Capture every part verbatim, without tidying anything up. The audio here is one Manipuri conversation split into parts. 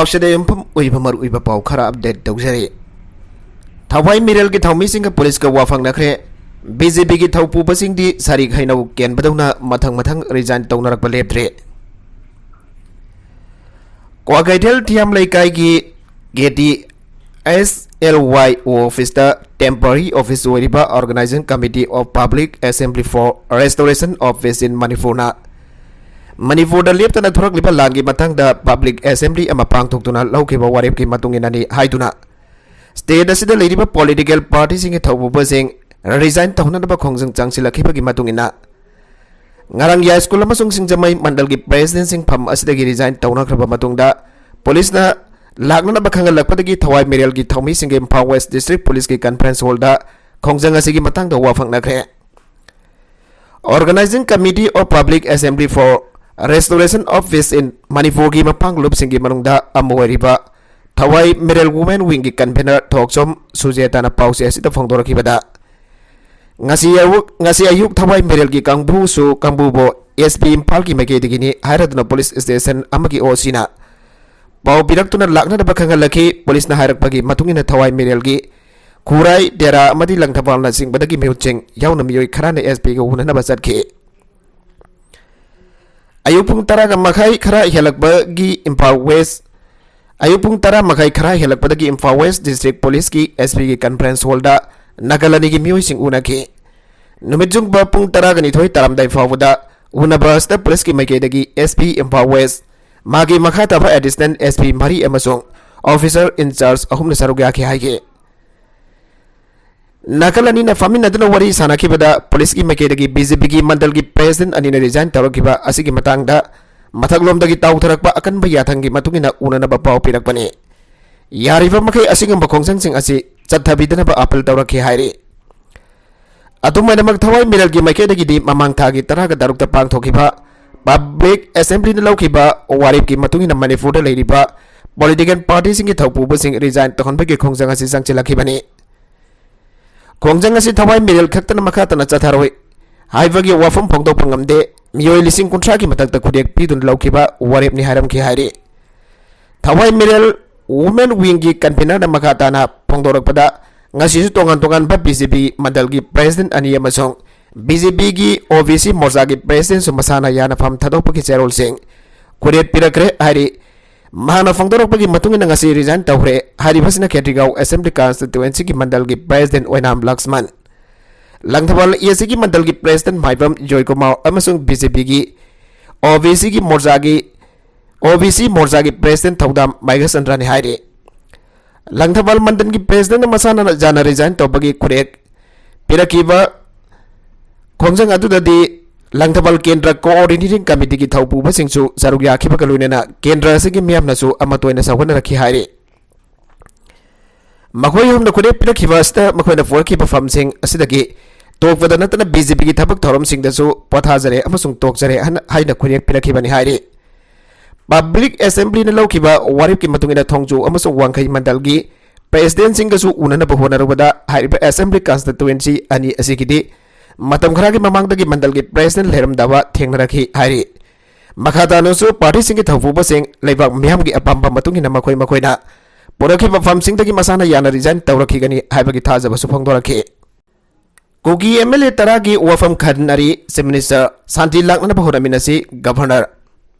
ꯄꯥꯎꯁꯤꯗ ꯌꯨꯝꯐꯝ ꯑꯣꯏꯕ ꯃꯔꯨꯑꯣꯏꯕ ꯄꯥꯎ ꯈꯔ ꯑꯞꯗꯦꯠ ꯇꯧꯖꯔꯤ꯫ ꯊꯋꯥꯏ ꯃꯤꯔꯦꯜꯒꯤ ꯊꯧꯃꯤꯁꯤꯡꯒ ꯄꯨꯂꯤꯁꯀ ꯋꯥ ꯐꯪꯅꯈ꯭ꯔꯦ꯫ ꯕꯤ ꯖꯦ ꯄꯤꯒꯤ ꯊꯧꯄꯨꯕꯁꯤꯡꯗꯤ ꯁꯥꯔꯤꯛ ꯍꯩꯅꯧ ꯀꯦꯟꯕꯗꯧꯅ ꯃꯊꯪ ꯃꯊꯪ ꯔꯤꯖꯥꯏꯟ ꯇꯧꯅꯔꯛꯄ ꯂꯦꯞꯇ꯭ꯔꯦ꯫ ꯀ꯭ꯋꯥꯀꯩꯊꯦꯜ ꯊꯤꯌꯥꯝ ꯂꯩꯀꯥꯏꯒꯤ ꯀꯦ ꯇꯤ ꯑꯦꯁ ꯑꯦꯜ ꯋꯥꯏ ꯑꯣ ꯑꯣꯐꯤꯁꯇ ꯇꯦꯝꯄꯔꯔꯤ ꯑꯣꯐꯤꯁ ꯑꯣꯏꯔꯤꯕ Organising Committee of Public Assembly for Restoration of Peace in ꯃꯅꯤꯄꯨꯔꯅ ꯃꯅꯤꯄꯨꯔꯗ ꯂꯦꯞꯇꯅ ꯊꯣꯔꯛꯂꯤꯕ ꯂꯥꯟꯒꯤ ꯃꯇꯥꯡꯗ ꯄꯕ꯭ꯂꯤꯛ ꯑꯦꯁꯦꯝꯕ꯭ꯂꯤ ꯑꯃ ꯄꯥꯡꯊꯣꯛꯇꯨꯅ ꯂꯧꯈꯤꯕ ꯋꯥꯔꯦꯞꯀꯤ ꯃꯇꯨꯡ ꯏꯟꯅꯅꯤ ꯍꯥꯏꯗꯨꯅ, ꯁ꯭ꯇꯦꯠ ꯑꯁꯤꯗ ꯂꯩꯔꯤꯕ ꯄꯣꯂꯤꯇꯤꯀꯦꯜ ꯄꯥꯔꯇꯤꯁꯤꯡꯒꯤ ꯊꯧꯄꯨꯕꯁꯤꯡ ꯔꯤꯖꯥꯏꯟ ꯇꯧꯍꯟꯅꯕ ꯈꯣꯡꯖꯪ ꯆꯪꯁꯤꯜꯂꯛꯈꯤꯕꯒꯤ ꯃꯇꯨꯡ ꯏꯟꯅ, ꯉꯔꯥꯡ ꯌꯥꯏꯁ꯭ꯀꯨꯜ ꯑꯃꯁꯨꯡ ꯁꯤꯡꯖꯃꯩ ꯃꯟꯗꯜꯒꯤ ꯄ꯭ꯔꯦꯁꯤꯗꯦꯟꯠꯁꯤꯡ ꯐꯝ ꯑꯁꯤꯗꯒꯤ ꯔꯤꯖꯥꯏꯟ ꯇꯧꯅꯈ꯭ꯔꯕ ꯃꯇꯨꯡꯗ, ꯄꯨꯂꯤꯁꯅ ꯂꯥꯛꯅꯅꯕ ꯈꯪꯍꯜꯂꯛꯄꯗꯒꯤ ꯊꯋꯥꯏ ꯃꯤꯔꯦꯜꯒꯤ ꯊꯧꯃꯤꯁꯤꯡꯒꯤ ꯏꯝꯐꯥꯜ ꯋꯦꯁ꯭ꯠ ꯗꯤꯁꯇ꯭ꯔꯤꯛ ꯄꯨꯂꯤꯁꯀꯤ ꯀꯟꯐꯔꯦꯟꯁ ꯍꯣꯜꯗ ꯈꯣꯡꯖꯪ ꯑꯁꯤꯒꯤ ꯃꯇꯥꯡꯗ ꯋꯥ ꯐꯪꯅꯈ꯭ꯔꯦ꯫ Organising Committee of Public Assembly for Restoration of Peace in ꯃꯅꯤꯄꯨꯔꯒꯤ ꯃꯄꯥꯡꯂꯨꯞꯁꯤꯡꯒꯤ ꯃꯅꯨꯡꯗ ꯑꯃ ꯑꯣꯏꯔꯤꯕ ꯊꯋꯥꯏ ꯃꯤꯔꯦꯜ ꯋꯨꯃꯦꯟ ꯋꯤꯡꯒꯤ ꯀꯟꯚꯦꯅꯔ ꯊꯣꯛꯆꯣꯝ ꯁꯨꯖꯦꯇꯥꯅ ꯄꯥꯎꯆꯦ ꯑꯁꯤꯗ ꯐꯣꯡꯗꯣꯔꯛꯈꯤꯕꯗ, ꯉꯁꯤ ꯑꯌꯨꯛ, ꯉꯁꯤ ꯑꯌꯨꯛ ꯊꯋꯥꯏ ꯃꯤꯔꯦꯜꯒꯤ ꯀꯥꯡꯕꯨꯁꯨ ꯀꯥꯡꯕꯨꯕꯨ ꯑꯦꯁ ꯄꯤ ꯏꯝꯐꯥꯜꯒꯤ ꯃꯥꯏꯀꯩꯗꯒꯤꯅꯤ ꯍꯥꯏꯔꯗꯨꯅ ꯄꯨꯂꯤꯁ ꯁ꯭ꯇꯦꯁꯟ ꯑꯃꯒꯤ ꯑꯣ ꯁꯤꯅ ꯄꯥꯎ ꯄꯤꯔꯛꯇꯨꯅ ꯂꯥꯛꯅꯅꯕ ꯈꯪꯍꯜꯂꯛꯈꯤ꯫ ꯄꯨꯂꯤꯁꯅ ꯍꯥꯏꯔꯛꯄꯒꯤ ꯃꯇꯨꯡ ꯏꯟꯅ ꯊꯋꯥꯏ ꯃꯤꯔꯦꯜꯒꯤ ꯈꯨꯔꯥꯏ, ꯇꯦꯔꯥ ꯑꯃꯗꯤ ꯂꯪꯊꯕꯥꯜꯅꯆꯤꯡꯕꯗꯒꯤ ꯃꯤꯍꯨꯠꯁꯤꯡ ꯌꯥꯎꯅ ꯃꯤꯑꯣꯏ ꯈꯔꯅ ꯑꯦꯁ ꯄꯤꯒ ꯎꯅꯅꯕ ꯆꯠꯈꯤ꯫ ꯑꯌꯨꯛ ꯄꯨꯡ ꯇꯔꯥꯒ ꯃꯈꯥꯏ ꯈꯔ ꯍꯦꯜꯂꯛꯄꯒꯤ ꯏꯝꯐꯥꯜ ꯋꯦꯁ꯭ꯠ, ꯑꯌꯨꯛ ꯄꯨꯡ ꯇꯔꯥ ꯃꯈꯥꯏ ꯈꯔ ꯍꯦꯜꯂꯛꯄꯗꯒꯤ ꯏꯝꯐꯥꯜ ꯋꯦꯁ꯭ꯠ ꯗꯤꯁꯇ꯭ꯔꯤꯛ ꯄꯨꯂꯤꯁꯀꯤ ꯑꯦꯁ ꯄꯤꯒꯤ ꯀꯟꯐꯔꯦꯟꯁ ꯍꯣꯜꯗ ꯅꯥꯀꯜ ꯑꯅꯤꯒꯤ ꯃꯤꯑꯣꯏꯁꯤꯡ ꯎꯅꯈꯤ꯫ ꯅꯨꯃꯤꯠ ꯌꯨꯡꯕ ꯄꯨꯡ ꯇꯔꯥꯒ ꯅꯤꯊꯣꯏ ꯇꯥꯔꯝꯗꯥꯏ ꯐꯥꯎꯕꯗ ꯎꯅꯕ ꯑꯁꯤꯗ ꯄꯨꯂꯤꯁꯀꯤ ꯃꯥꯏꯀꯩꯗꯒꯤ ꯑꯦꯁ ꯄꯤ ꯏꯝꯐꯥꯜ ꯋꯦꯁ꯭ꯠ, ꯃꯥꯒꯤ ꯃꯈꯥ ꯇꯥꯕ ꯑꯦꯗꯤꯁꯅꯦꯜ ꯑꯦꯁ ꯄꯤ ꯃꯔꯤ ꯑꯃꯁꯨꯡ ꯑꯣꯐꯤꯁꯔ ꯏꯟꯆꯥꯔꯖ ꯑꯍꯨꯝꯅ ꯁꯔꯨꯛ ꯌꯥꯈꯤ ꯍꯥꯏꯈꯤ꯫ ꯅꯥꯀꯜ ꯑꯅꯤꯅ ꯐꯝꯃꯤꯟꯅꯗꯨꯅ ꯋꯥꯔꯤ ꯁꯥꯟꯅꯈꯤꯕꯗ ꯄꯨꯂꯤꯁꯀꯤ ꯃꯥꯏꯀꯩꯗꯒꯤ ꯕꯤ ꯖꯦ ꯄꯤꯒꯤ ꯃꯟꯗꯜꯒꯤ ꯄ꯭ꯔꯦꯁꯤꯗꯦꯟꯠ ꯑꯅꯤꯅ ꯔꯤꯖꯥꯏꯟ ꯇꯧꯔꯛꯈꯤꯕ ꯑꯁꯤꯒꯤ ꯃꯇꯥꯡꯗ ꯃꯊꯛꯂꯣꯝꯗꯒꯤ ꯇꯥꯎꯊꯔꯛꯄ ꯑꯀꯟꯕ ꯌꯥꯊꯪꯒꯤ ꯃꯇꯨꯡ ꯏꯟꯅ ꯎꯅꯅꯕ ꯄꯥꯎ ꯄꯤꯔꯛꯄꯅꯤ꯫ ꯌꯥꯔꯤꯕ ꯃꯈꯩ ꯑꯁꯤꯒꯨꯝꯕ ꯈꯣꯡꯖꯪꯁꯤꯡ ꯑꯁꯤ ꯆꯠꯊꯕꯤꯗꯅꯕ ꯑꯥꯄꯤꯜ ꯇꯧꯔꯛꯈꯤ ꯍꯥꯏꯔꯤ꯫ ꯑꯗꯨꯝ ꯑꯣꯏꯅꯃꯛ, ꯊꯋꯥꯏ ꯃꯤꯔꯦꯜꯒꯤ ꯃꯥꯏꯀꯩꯗꯒꯤꯗꯤ ꯃꯃꯥꯡ ꯊꯥꯒꯤ ꯇꯔꯥꯒ ꯇꯔꯨꯛꯇ ꯄꯥꯡꯊꯣꯛꯈꯤꯕ ꯄꯕ꯭ꯂꯤꯛ ꯑꯦꯁꯦꯝꯕ꯭ꯂꯤꯅ ꯂꯧꯈꯤꯕ ꯋꯥꯔꯦꯞꯀꯤ ꯃꯇꯨꯡ ꯏꯟꯅ ꯃꯅꯤꯄꯨꯔꯗ ꯂꯩꯔꯤꯕ ꯄꯣꯂꯤꯇꯤꯀꯦꯜ ꯄꯥꯔꯇꯤꯁꯤꯡꯒꯤ ꯊꯧꯄꯨꯕꯁꯤꯡ ꯔꯤꯖꯥꯏꯟ ꯇꯧꯍꯟꯕꯒꯤ ꯈꯣꯡꯖꯪ ꯑꯁꯤ ꯆꯪꯁꯤꯜꯂꯛꯈꯤꯕꯅꯤ꯫ ꯈꯣꯡꯖꯪ ꯑꯁꯤ ꯊꯋꯥꯏ ꯃꯤꯔꯦꯜ ꯈꯛꯇꯅ ꯃꯈꯥ ꯇꯥꯅ ꯆꯠꯊꯔꯣꯏ ꯍꯥꯏꯕꯒꯤ ꯋꯥꯐꯝ ꯐꯣꯡꯗꯣꯛꯄ ꯉꯝꯗꯦ꯫ ꯃꯤꯑꯣꯏ ꯂꯤꯁꯤꯡ ꯀꯨꯟꯊ꯭ꯔꯥꯒꯤ ꯃꯊꯛꯇ ꯈꯨꯗꯦꯛ ꯄꯤꯗꯨꯅ ꯂꯧꯈꯤꯕ ꯋꯥꯔꯦꯞꯅꯤ ꯍꯥꯏꯔꯝꯈꯤ ꯍꯥꯏꯔꯤ꯫ ꯊꯋꯥꯏ ꯃꯤꯔꯦꯜ Women Wingꯒꯤ convenerꯅ ꯃꯈꯥ ꯇꯥꯅ ꯐꯣꯡꯗꯣꯔꯛꯄꯗ, ꯉꯁꯤꯁꯨ ꯇꯣꯉꯥꯟ ꯇꯣꯉꯥꯟꯕ BJP ꯃꯟꯗꯜꯒꯤ president ꯑꯅꯤ ꯑꯃꯁꯨꯡ BJPꯒꯤ OBC ꯃꯣꯔꯆꯥꯒꯤ presidentꯁꯨ ꯃꯁꯥꯅ ꯌꯥꯅꯐꯝ ꯊꯥꯗꯣꯛꯄꯒꯤ ꯆꯦꯔꯣꯜꯁꯤꯡ ꯈꯨꯔꯦꯞ ꯄꯤꯔꯛꯈ꯭ꯔꯦ ꯍꯥꯏꯔꯤ꯫ ꯃꯍꯥꯛꯅ ꯐꯣꯡꯗꯣꯔꯛꯄꯒꯤ ꯃꯇꯨꯡ ꯏꯟꯅ ꯉꯁꯤ resign ꯇꯧꯈ꯭ꯔꯦ꯫ ꯍꯥꯏꯔꯤꯕꯁꯤꯅ ꯈꯦꯇ꯭ꯔꯤꯒꯥꯎ Assembly Constituencyꯒꯤ ꯃꯟꯗꯜꯒꯤ president ꯑꯣꯏꯅꯥꯝ ꯂꯛꯁꯃꯟ, ꯂꯪꯊꯕꯥꯜ ACꯒꯤ ꯃꯟꯗꯜꯒꯤ president ꯃꯥꯏꯕꯝ ꯖꯣꯏꯀꯨꯃꯥꯔ ꯑꯃꯁꯨꯡ BJPꯒꯤ OBCꯒꯤ ꯃꯣꯔꯆꯥꯒꯤ, OBC ꯃꯣꯔꯆꯥꯒꯤ president ꯊꯧꯗꯥꯝ ꯃꯥꯏꯒꯁꯟꯗ꯭ꯔꯅꯤ ꯍꯥꯏꯔꯤ꯫ ꯂꯪꯊꯕꯥꯜ ꯃꯟꯗꯜꯒꯤ presidentꯅ ꯃꯁꯥꯅ ꯌꯥꯅ resign ꯇꯧꯕꯒꯤ ꯈꯨꯔꯦꯞ ꯄꯤꯔꯛꯈꯤꯕ ꯈꯣꯡꯖꯪ ꯑꯗꯨꯗꯗꯤ ꯂꯪꯊꯕꯥꯜ ꯀꯦꯟꯗ꯭ꯔ coordinating committeeꯒꯤ ꯊꯧꯄꯨꯕꯁꯤꯡꯁꯨ ꯁꯔꯨꯛ ꯌꯥꯈꯤꯕꯒ ꯂꯣꯏꯅꯅ ꯀꯦꯟꯗ꯭ꯔ ꯑꯁꯤꯒꯤ ꯃꯤꯌꯥꯝꯅꯁꯨ ꯑꯃꯠꯇ ꯑꯣꯏꯅ ꯁꯧꯒꯠꯅꯔꯛꯈꯤ ꯍꯥꯏꯔꯤ꯫ ꯃꯈꯣꯏ ꯑꯍꯨꯝꯅ ꯈꯨꯗꯦꯞ ꯄꯤꯔꯛꯈꯤꯕ ꯑꯁꯤꯗ ꯃꯈꯣꯏꯅ ꯄꯨꯔꯛꯈꯤꯕ ꯐꯝꯁꯤꯡ ꯑꯁꯤꯗꯒꯤ ꯇꯣꯛꯄꯗ ꯅꯠꯇꯅ BJPꯒꯤ ꯊꯕꯛ ꯊꯧꯔꯝꯁꯤꯡꯗꯁꯨ ꯄꯣꯊꯥꯖꯔꯦ ꯑꯃꯁꯨꯡ ꯇꯣꯛꯆꯔꯦ ꯍꯥꯏꯅ, ꯍꯥꯏꯅ ꯈꯨꯗꯦꯞ ꯄꯤꯔꯛꯈꯤꯕꯅꯤ ꯍꯥꯏꯔꯤ꯫ Public Assemblyꯅ ꯂꯧꯈꯤꯕ ꯋꯥꯔꯦꯞꯀꯤ ꯃꯇꯨꯡ ꯏꯟꯅ ꯊꯣꯡꯖꯨ ꯑꯃꯁꯨꯡ ꯋꯥꯡꯈꯩ ꯃꯟꯗꯜꯒꯤ presidentꯁꯤꯡꯒꯁꯨ ꯎꯅꯅꯕ ꯍꯣꯠꯅꯔꯨꯕꯗ ꯍꯥꯏꯔꯤꯕ Assembly Constituency ꯑꯅꯤ ꯑꯁꯤꯒꯤꯗꯤ ꯃꯇꯝ ꯈꯔꯒꯤ ꯃꯃꯥꯡꯗꯒꯤ ꯃꯟꯗꯜꯒꯤ president ꯂꯩꯔꯝꯗꯕ ꯊꯦꯡꯅꯔꯛꯈꯤ ꯍꯥꯏꯔꯤ꯫ ꯃꯈꯥ ꯇꯥꯅꯁꯨ partyꯁꯤꯡꯒꯤ ꯊꯧꯄꯨꯕꯁꯤꯡ ꯂꯩꯕꯥꯛ ꯃꯤꯌꯥꯝꯒꯤ ꯑꯄꯥꯝꯕ ꯃꯇꯨꯡ ꯏꯟꯅ ꯃꯈꯣꯏ ꯃꯈꯣꯏꯅ ꯄꯨꯔꯛꯈꯤꯕ ꯐꯝꯁꯤꯡꯗꯒꯤ ꯃꯁꯥꯅ ꯌꯥꯅ resign ꯇꯧꯔꯛꯈꯤꯒꯅꯤ ꯍꯥꯏꯕꯒꯤ ꯊꯥꯖꯕꯁꯨ ꯐꯣꯡꯗꯣꯔꯛꯈꯤ꯫ ꯀꯨꯀꯤ MLA ꯇꯔꯥꯒꯤ ꯋꯥꯐꯝ ꯈꯟꯅꯔꯤ, Chief Minister ꯁꯥꯟꯇꯤ ꯂꯥꯛꯅꯅꯕ ꯍꯣꯠꯅꯃꯤꯟꯅꯁꯤ, Governor꯫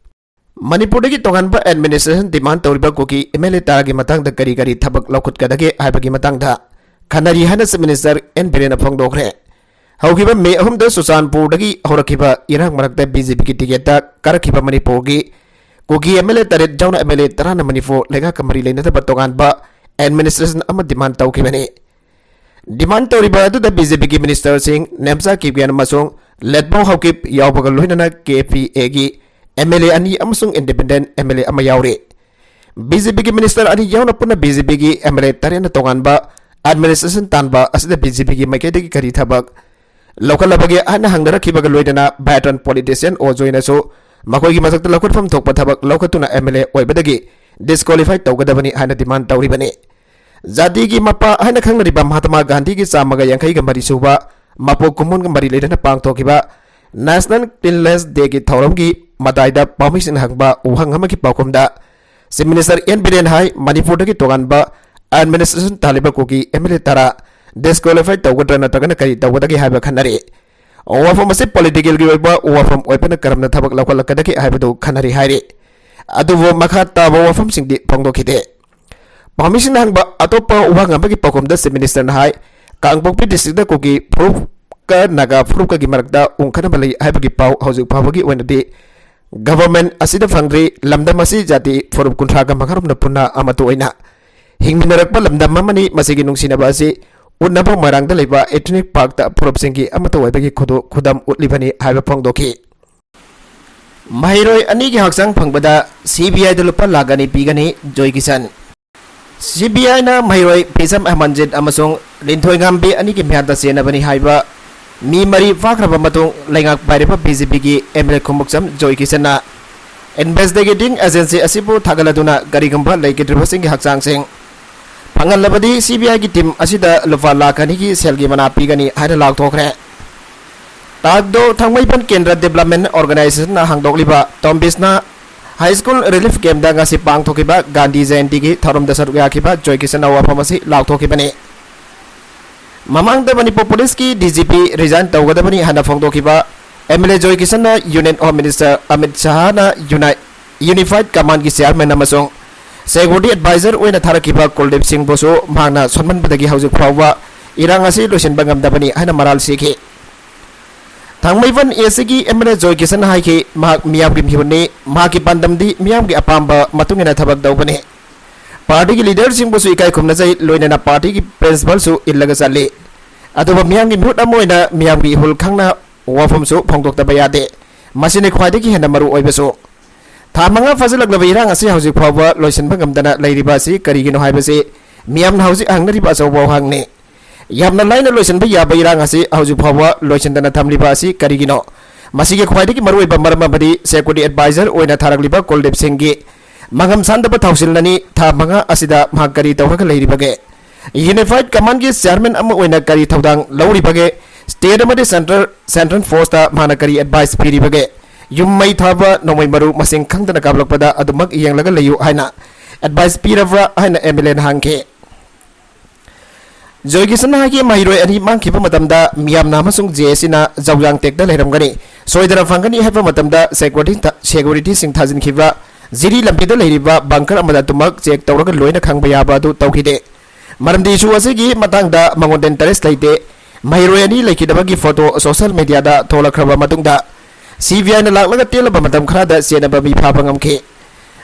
ꯃꯅꯤꯄꯨꯔꯗꯒꯤ ꯇꯣꯉꯥꯟꯕ administration demand ꯇꯧꯔꯤꯕ ꯀꯨꯀꯤ MLA ꯇꯔꯥꯒꯤ ꯃꯇꯥꯡꯗ ꯀꯔꯤ ꯀꯔꯤ ꯊꯕꯛ ꯂꯧꯈꯠꯀꯗꯒꯦ ꯍꯥꯏꯕꯒꯤ ꯃꯇꯥꯡꯗ ꯈꯟꯅꯔꯤ ꯍꯥꯏꯅ Chief Minister ꯑꯦꯟ ꯕꯤꯔꯦꯟꯅ ꯐꯣꯡꯗꯣꯛꯈ꯭ꯔꯦ꯫ ꯍꯧꯈꯤꯕ ꯃꯦ ꯑꯍꯨꯝꯗ ꯆꯨꯔꯆꯥꯟꯄꯨꯔꯗꯒꯤ ꯍꯧꯔꯛꯈꯤꯕ ꯏꯔꯥꯡ ꯃꯔꯛꯇ BJPꯒꯤ ticketꯇ ꯀꯥꯔꯛꯈꯤꯕ ꯃꯅꯤꯄꯨꯔꯒꯤ ꯀꯨꯀꯤ MLA ꯇꯔꯦꯠ ꯌꯥꯎꯅ MLA ꯇꯔꯥꯅ ꯃꯅꯤꯄꯨꯔ ꯂꯩꯉꯥꯛꯀ ꯃꯔꯤ ꯂꯩꯅꯗꯕ ꯇꯣꯉꯥꯟꯕ administration ꯑꯃ demand ꯇꯧꯈꯤꯕꯅꯤ꯫ Demand ꯇꯧꯔꯤꯕ ꯑꯗꯨꯗ BJPꯒꯤ ministerꯁꯤꯡ ꯅꯦꯝꯆꯥ ꯀꯤꯞꯒꯦꯟ ꯑꯃꯁꯨꯡ ꯂꯦꯠꯄꯥꯎ ꯍꯥꯎꯀꯤꯞ ꯌꯥꯎꯕꯒ ꯂꯣꯏꯅꯅ KPAꯒꯤ MLA ꯑꯅꯤ ꯑꯃꯁꯨꯡ independent MLA ꯑꯃ ꯌꯥꯎꯔꯤ꯫ BJPꯒꯤ minister ꯑꯅꯤ ꯌꯥꯎꯅ ꯄꯨꯟꯅ BJPꯒꯤ MLA ꯇꯔꯦꯠꯅ ꯇꯣꯉꯥꯟꯕ administration ꯇꯥꯟꯕ ꯑꯁꯤꯗ BJPꯒꯤ ꯃꯥꯏꯀꯩꯗꯒꯤ ꯀꯔꯤ ꯊꯕꯛ ꯂꯧꯈꯠꯂꯕꯒꯦ ꯍꯥꯏꯅ ꯍꯪꯅꯔꯛꯈꯤꯕꯒ ꯂꯣꯏꯅꯅ veteran politician ꯑꯣ ꯖꯣꯏꯅꯁꯨ ꯃꯈꯣꯏꯒꯤ ꯃꯊꯛꯇ ꯂꯧꯈꯠꯐꯝ ꯊꯣꯛꯄ ꯊꯕꯛ ꯂꯧꯈꯠꯇꯨꯅ MLA ꯑꯣꯏꯕꯗꯒꯤ disqualify ꯇꯧꯒꯗꯕꯅꯤ ꯍꯥꯏꯅ demand ꯇꯧꯔꯤꯕꯅꯤ꯫ ꯖꯥꯇꯤꯒꯤ ꯃꯄꯥ ꯍꯥꯏꯅ ꯈꯪꯅꯔꯤꯕ ꯃꯍꯥꯇꯃꯥ ꯒꯥꯟꯙꯤꯒꯤ ꯆꯥꯝꯃꯒ ꯌꯥꯡꯈꯩꯒ ꯃꯔꯤ ꯁꯨꯕ ꯃꯄꯣꯛ ꯀꯨꯝꯑꯣꯟꯒ ꯃꯔꯤ ꯂꯩꯅꯅ ꯄꯥꯡꯊꯣꯛꯈꯤꯕ National Cleanliness Dayꯒꯤ ꯊꯧꯔꯝꯒꯤ ꯃꯇꯥꯏꯗ ꯄꯥꯎꯃꯤꯁꯤꯡꯅ ꯍꯪꯕ ꯋꯥꯍꯪ ꯑꯃꯒꯤ ꯄꯥꯎꯈꯨꯝꯗ Chief Minister N Biren ꯍꯥꯏ, ꯃꯅꯤꯄꯨꯔꯗꯒꯤ ꯇꯣꯉꯥꯟꯕ administration ꯇꯥꯜꯂꯤꯕ Kuki M L A ꯇꯔꯥ disqualify ꯇꯧꯒꯗ꯭ꯔꯥ ꯅꯠꯇ꯭ꯔꯒꯅ ꯀꯔꯤ ꯇꯧꯒꯗꯒꯦ ꯍꯥꯏꯕ ꯈꯟꯅꯔꯤ꯫ ꯋꯥꯐꯝ ꯑꯁꯤ political ꯒꯤ ꯑꯣꯏꯕ ꯋꯥꯐꯝ ꯑꯣꯏꯕꯅ ꯀꯔꯝꯅ ꯊꯕꯛ ꯂꯧꯈꯠꯂꯛꯀꯗꯒꯦ ꯍꯥꯏꯕꯗꯨ ꯈꯟꯅꯔꯤ ꯍꯥꯏꯔꯤ꯫ ꯑꯗꯨꯕꯨ ꯃꯈꯥ ꯇꯥꯕ ꯋꯥꯐꯝꯁꯤꯡꯗꯤ ꯐꯣꯡꯗꯣꯛꯈꯤꯗꯦ꯫ ꯄꯥꯎꯃꯤꯁꯤꯡꯅ ꯍꯪꯕ ꯑꯇꯣꯞꯄ ꯋꯥ ꯉꯥꯡꯕꯒꯤ ꯄꯥꯎꯈꯨꯝꯗ Chief Minister ꯅ ꯍꯥꯏ, ꯀꯥꯡꯄꯣꯛꯄꯤ district ꯇ ꯀꯨꯀꯤ ꯐꯨꯔꯨꯞꯀ ꯅꯥꯒꯥ ꯐꯨꯔꯨꯞꯀꯒꯤ ꯃꯔꯛꯇ ꯎꯪꯈꯠꯅꯕ ꯂꯩ ꯍꯥꯏꯕꯒꯤ ꯄꯥꯎ ꯍꯧꯖꯤꯛ ꯐꯥꯎꯕꯒꯤ ꯑꯣꯏꯅꯗꯤ government ꯑꯁꯤꯗ ꯐꯪꯗ꯭ꯔꯤ꯫ ꯂꯝꯗꯝ ꯑꯁꯤ ꯖꯥꯇꯤ ꯐꯨꯔꯨꯞ ꯀꯨꯟꯊ꯭ꯔꯥꯒ ꯃꯉꯥꯔꯣꯝꯅ ꯄꯨꯟꯅ ꯑꯃꯠꯇ ꯑꯣꯏꯅ ꯍꯤꯡꯃꯤꯟꯅꯔꯛꯄ ꯂꯝꯗꯝ ꯑꯃꯅꯤ꯫ ꯃꯁꯤꯒꯤ ꯅꯨꯡꯁꯤꯅꯕ ꯑꯁꯤ ꯎꯠꯅꯕ ꯃꯣꯏꯔꯥꯡꯗ ꯂꯩꯕ Ethnic Park ꯇ ꯐꯨꯔꯨꯞꯁꯤꯡꯒꯤ ꯑꯃꯠꯇ ꯑꯣꯏꯕꯒꯤ ꯈꯨꯗꯣ-, ꯈꯨꯗꯝ ꯎꯠꯂꯤꯕꯅꯤ ꯍꯥꯏꯕ ꯐꯣꯡꯗꯣꯛꯈꯤ꯫ ꯃꯍꯩꯔꯣꯏ ꯑꯅꯤꯒꯤ ꯍꯛꯆꯥꯡ ꯐꯪꯕꯗ C B I ꯗ ꯂꯨꯄꯥ ꯂꯥꯈ ꯑꯅꯤ ꯄꯤꯒꯅꯤ, ꯖꯣꯏ ꯀꯤꯁꯟ꯫ C B I ꯅ ꯃꯍꯩꯔꯣꯏ ꯄꯤꯁꯝ ꯑꯍꯃꯟꯖꯤꯠ ꯑꯃꯁꯨꯡ ꯂꯤꯟꯊꯣꯏꯉꯥꯝꯕꯤ ꯑꯅꯤꯒꯤ ꯃꯤꯍꯥꯠꯇ ꯆꯦꯟꯅꯕꯅꯤ ꯍꯥꯏꯕ ꯃꯤ ꯃꯔꯤ ꯐꯥꯈ꯭ꯔꯕ ꯃꯇꯨꯡ, ꯂꯩꯉꯥꯛ ꯄꯥꯏꯔꯤꯕ B J P ꯒꯤ M L A Khumukcham joy ꯀꯤꯁꯟꯅ investigating agency ꯑꯁꯤꯕꯨ ꯊꯥꯒꯠꯂꯗꯨꯅ ꯀꯔꯤꯒꯨꯝꯕ ꯂꯩꯈꯤꯗ꯭ꯔꯤꯕꯁꯤꯡꯒꯤ ꯍꯛꯆꯥꯡꯁꯤꯡ ꯐꯪꯍꯜꯂꯕꯗꯤ C B I ꯒꯤ team ꯑꯁꯤꯗ ꯂꯨꯄꯥ ꯂꯥꯈ ꯑꯅꯤꯒꯤ ꯁꯦꯜꯒꯤ ꯃꯅꯥ ꯄꯤꯒꯅꯤ ꯍꯥꯏꯅ ꯂꯥꯎꯊꯣꯛꯈ꯭ꯔꯦ꯫ ꯇꯥꯛꯗꯣ ꯊꯥꯡꯃꯩꯕꯟ ꯀꯦꯟꯗ꯭ꯔ Development Organization ꯅ ꯍꯥꯡꯗꯣꯛꯂꯤꯕ ꯇꯣꯝꯕꯤꯁꯅꯥ High School Relief Camp ꯗ ꯉꯁꯤ ꯄꯥꯡꯊꯣꯛꯈꯤꯕ ꯒꯥꯟꯙꯤ ꯖꯌꯟꯇꯤꯒꯤ ꯊꯧꯔꯝꯗ ꯁꯔꯨꯛ ꯌꯥꯈꯤꯕ ꯖꯣꯏ ꯀꯤꯁꯟꯅ ꯋꯥꯐꯝ ꯑꯁꯤ ꯂꯥꯎꯊꯣꯛꯈꯤꯕꯅꯤ꯫ ꯃꯃꯥꯡꯗ ꯃꯅꯤꯄꯨꯔ ꯄꯨꯂꯤꯁꯀꯤ D G P resign ꯇꯧꯒꯗꯕꯅꯤ ꯍꯥꯏꯅ ꯐꯣꯡꯗꯣꯛꯈꯤꯕ M L A joy ꯀꯤꯁꯟꯅ Union Home Minister Amit ꯁꯍꯥꯅ ꯌꯨꯅꯥꯏ-, Unified Command ꯒꯤ chairman ꯑꯃꯁꯨꯡ security advisor ꯑꯣꯏꯅ ꯊꯥꯔꯛꯈꯤꯕ ꯀꯨꯜꯗꯤꯞ ꯁꯤꯡꯕꯨꯁꯨ ꯃꯍꯥꯛꯅ ꯁꯣꯟꯃꯟꯕꯗꯒꯤ ꯍꯧꯖꯤꯛ ꯐꯥꯎꯕ ꯏꯔꯥꯡ ꯑꯁꯤ ꯂꯣꯏꯁꯤꯟꯕ ꯉꯝꯗꯕꯅꯤ ꯍꯥꯏꯅ ꯃꯔꯥꯜ ꯁꯤꯈꯤ꯫ ꯊꯥꯡꯃꯩꯕꯟ A C ꯒꯤ M L A ꯖꯣꯏ ꯀꯤꯁꯟꯅ ꯍꯥꯏꯈꯤ, ꯃꯍꯥꯛ ꯃꯤꯌꯥꯝꯒꯤ ꯃꯤꯍꯨꯠꯅꯤ, ꯃꯍꯥꯛꯀꯤ ꯄꯥꯟꯗꯝꯗꯤ ꯃꯤꯌꯥꯝꯒꯤ ꯑꯄꯥꯝꯕ ꯃꯇꯨꯡ ꯏꯟꯅ ꯊꯕꯛ ꯇꯧꯕꯅꯤ꯫ Party ꯒꯤ leader ꯁꯤꯡꯕꯨꯁꯨ ꯏꯀꯥꯏ ꯈꯨꯝꯅꯖꯩ, ꯂꯣꯏꯅꯅ party ꯒꯤ principle ꯁꯨ ꯏꯜꯂꯒ ꯆꯠꯂꯤ꯫ ꯑꯗꯨꯕꯨ ꯃꯤꯌꯥꯝꯒꯤ ꯃꯤꯍꯨꯠ ꯑꯃ ꯑꯣꯏꯅ ꯃꯤꯌꯥꯝꯒꯤ ꯏꯍꯨꯜ ꯈꯪꯅ ꯋꯥꯐꯝꯁꯨ ꯐꯣꯡꯗꯣꯛꯇꯕ ꯌꯥꯗꯦ꯫ ꯃꯁꯤꯅꯤ ꯈ꯭ꯋꯥꯏꯗꯒꯤ ꯍꯦꯟꯅ ꯃꯔꯨ ꯑꯣꯏꯕꯁꯨ꯫ ꯊꯥ ꯃꯉꯥ ꯐꯥꯖꯤꯜꯂꯛꯂꯕ ꯏꯔꯥꯡ ꯑꯁꯤ ꯍꯧꯖꯤꯛ ꯐꯥꯎꯕ ꯂꯣꯏꯁꯤꯟꯕ ꯉꯝꯗꯅ ꯂꯩꯔꯤꯕ ꯑꯁꯤ ꯀꯔꯤꯒꯤꯅꯣ ꯍꯥꯏꯕꯁꯤ ꯃꯤꯌꯥꯝꯅ ꯍꯧꯖꯤꯛ ꯍꯪꯅꯔꯤꯕ ꯑꯆꯧꯕ ꯋꯥꯍꯪꯅꯤ꯫ ꯌꯥꯝꯅ ꯂꯥꯏꯅ ꯂꯣꯏꯁꯤꯟꯕ ꯌꯥꯕ ꯏꯔꯥꯡ ꯑꯁꯤ ꯍꯧꯖꯤꯛ ꯐꯥꯎꯕ ꯂꯣꯏꯁꯤꯟꯗꯅ ꯊꯝꯂꯤꯕ ꯑꯁꯤ ꯀꯔꯤꯒꯤꯅꯣ? ꯃꯁꯤꯒꯤ ꯈ꯭ꯋꯥꯏꯗꯒꯤ ꯃꯔꯨꯑꯣꯏꯕ ꯃꯔꯝ ꯑꯃꯗꯤ security advisor ꯑꯣꯏꯅ ꯊꯥꯔꯛꯂꯤꯕ ꯀꯨꯜꯗꯤꯞ ꯁꯤꯡꯒꯤ ꯃꯉꯝ ꯁꯥꯟꯗꯕ ꯊꯧꯁꯤꯜꯅꯅꯤ꯫ ꯊꯥ ꯃꯉꯥ ꯑꯁꯤꯗ ꯃꯍꯥꯛ ꯀꯔꯤ ꯇꯧꯔꯒ ꯂꯩꯔꯤꯕꯒꯦ? Unified Command ꯒꯤ chairman ꯑꯃ ꯑꯣꯏꯅ ꯀꯔꯤ ꯊꯧꯗꯥꯡ ꯂꯧꯔꯤꯕꯒꯦ? State ꯑꯃꯗꯤ central, central force ꯇ ꯃꯍꯥꯛꯅ ꯀꯔꯤ advice ꯄꯤꯔꯤꯕꯒꯦ? ꯌꯨꯝ ꯃꯩ ꯊꯥꯕ ꯅꯣꯡꯃꯩ ꯃꯔꯨ ꯃꯁꯤꯡ ꯈꯪꯗꯅ ꯀꯥꯞꯂꯛꯄꯗ ꯑꯗꯨꯃꯛ ꯌꯦꯡꯂꯒ ꯂꯩꯌꯨ ꯍꯥꯏꯅ advice ꯄꯤꯔꯕ꯭ꯔꯥ ꯍꯥꯏꯅ MLAꯅ ꯍꯪꯈꯤ꯫ ꯖꯣꯏ ꯀꯤꯁꯟ ꯍꯥꯏꯒꯤ ꯃꯍꯩꯔꯣꯏ ꯑꯅꯤ ꯃꯥꯡꯈꯤꯕ ꯃꯇꯝꯗ ꯃꯤꯌꯥꯝꯅ ꯑꯃꯁꯨꯡ JACꯅ ꯖꯧꯌꯥꯡ ꯇꯦꯛꯇ ꯂꯩꯔꯝꯒꯅꯤ꯫ ꯁꯣꯏꯗꯅ ꯐꯪꯒꯅꯤ ꯍꯥꯏꯕ ꯃꯇꯝꯗ security, securityꯁꯤꯡ ꯊꯥꯖꯤꯟꯈꯤꯕ ꯖꯤꯔꯤ ꯂꯝꯕꯤꯗ ꯂꯩꯔꯤꯕ bunker ꯑꯃꯗ ꯑꯗꯨꯃꯛ check ꯇꯧꯔꯒ ꯂꯣꯏꯅ ꯈꯪꯕ ꯌꯥꯕ ꯑꯗꯨ ꯇꯧꯈꯤꯗꯦ꯫ ꯃꯔꯝꯗꯤ issue ꯑꯁꯤꯒꯤ ꯃꯇꯥꯡꯗ ꯃꯉꯣꯟꯗ interest ꯂꯩꯇꯦ꯫ ꯃꯍꯩꯔꯣꯏ ꯑꯅꯤ ꯂꯩꯈꯤꯗꯕꯒꯤ photo social mediaꯗ ꯊꯣꯛꯂꯛꯈ꯭ꯔꯕ ꯃꯇꯨꯡꯗ CBIꯅ ꯂꯥꯛꯂꯒ ꯇꯦꯜꯂꯕ ꯃꯇꯝ ꯈꯔꯗ ꯆꯦꯟꯅꯕ ꯃꯤ ꯐꯥꯕ ꯉꯝꯈꯤ꯫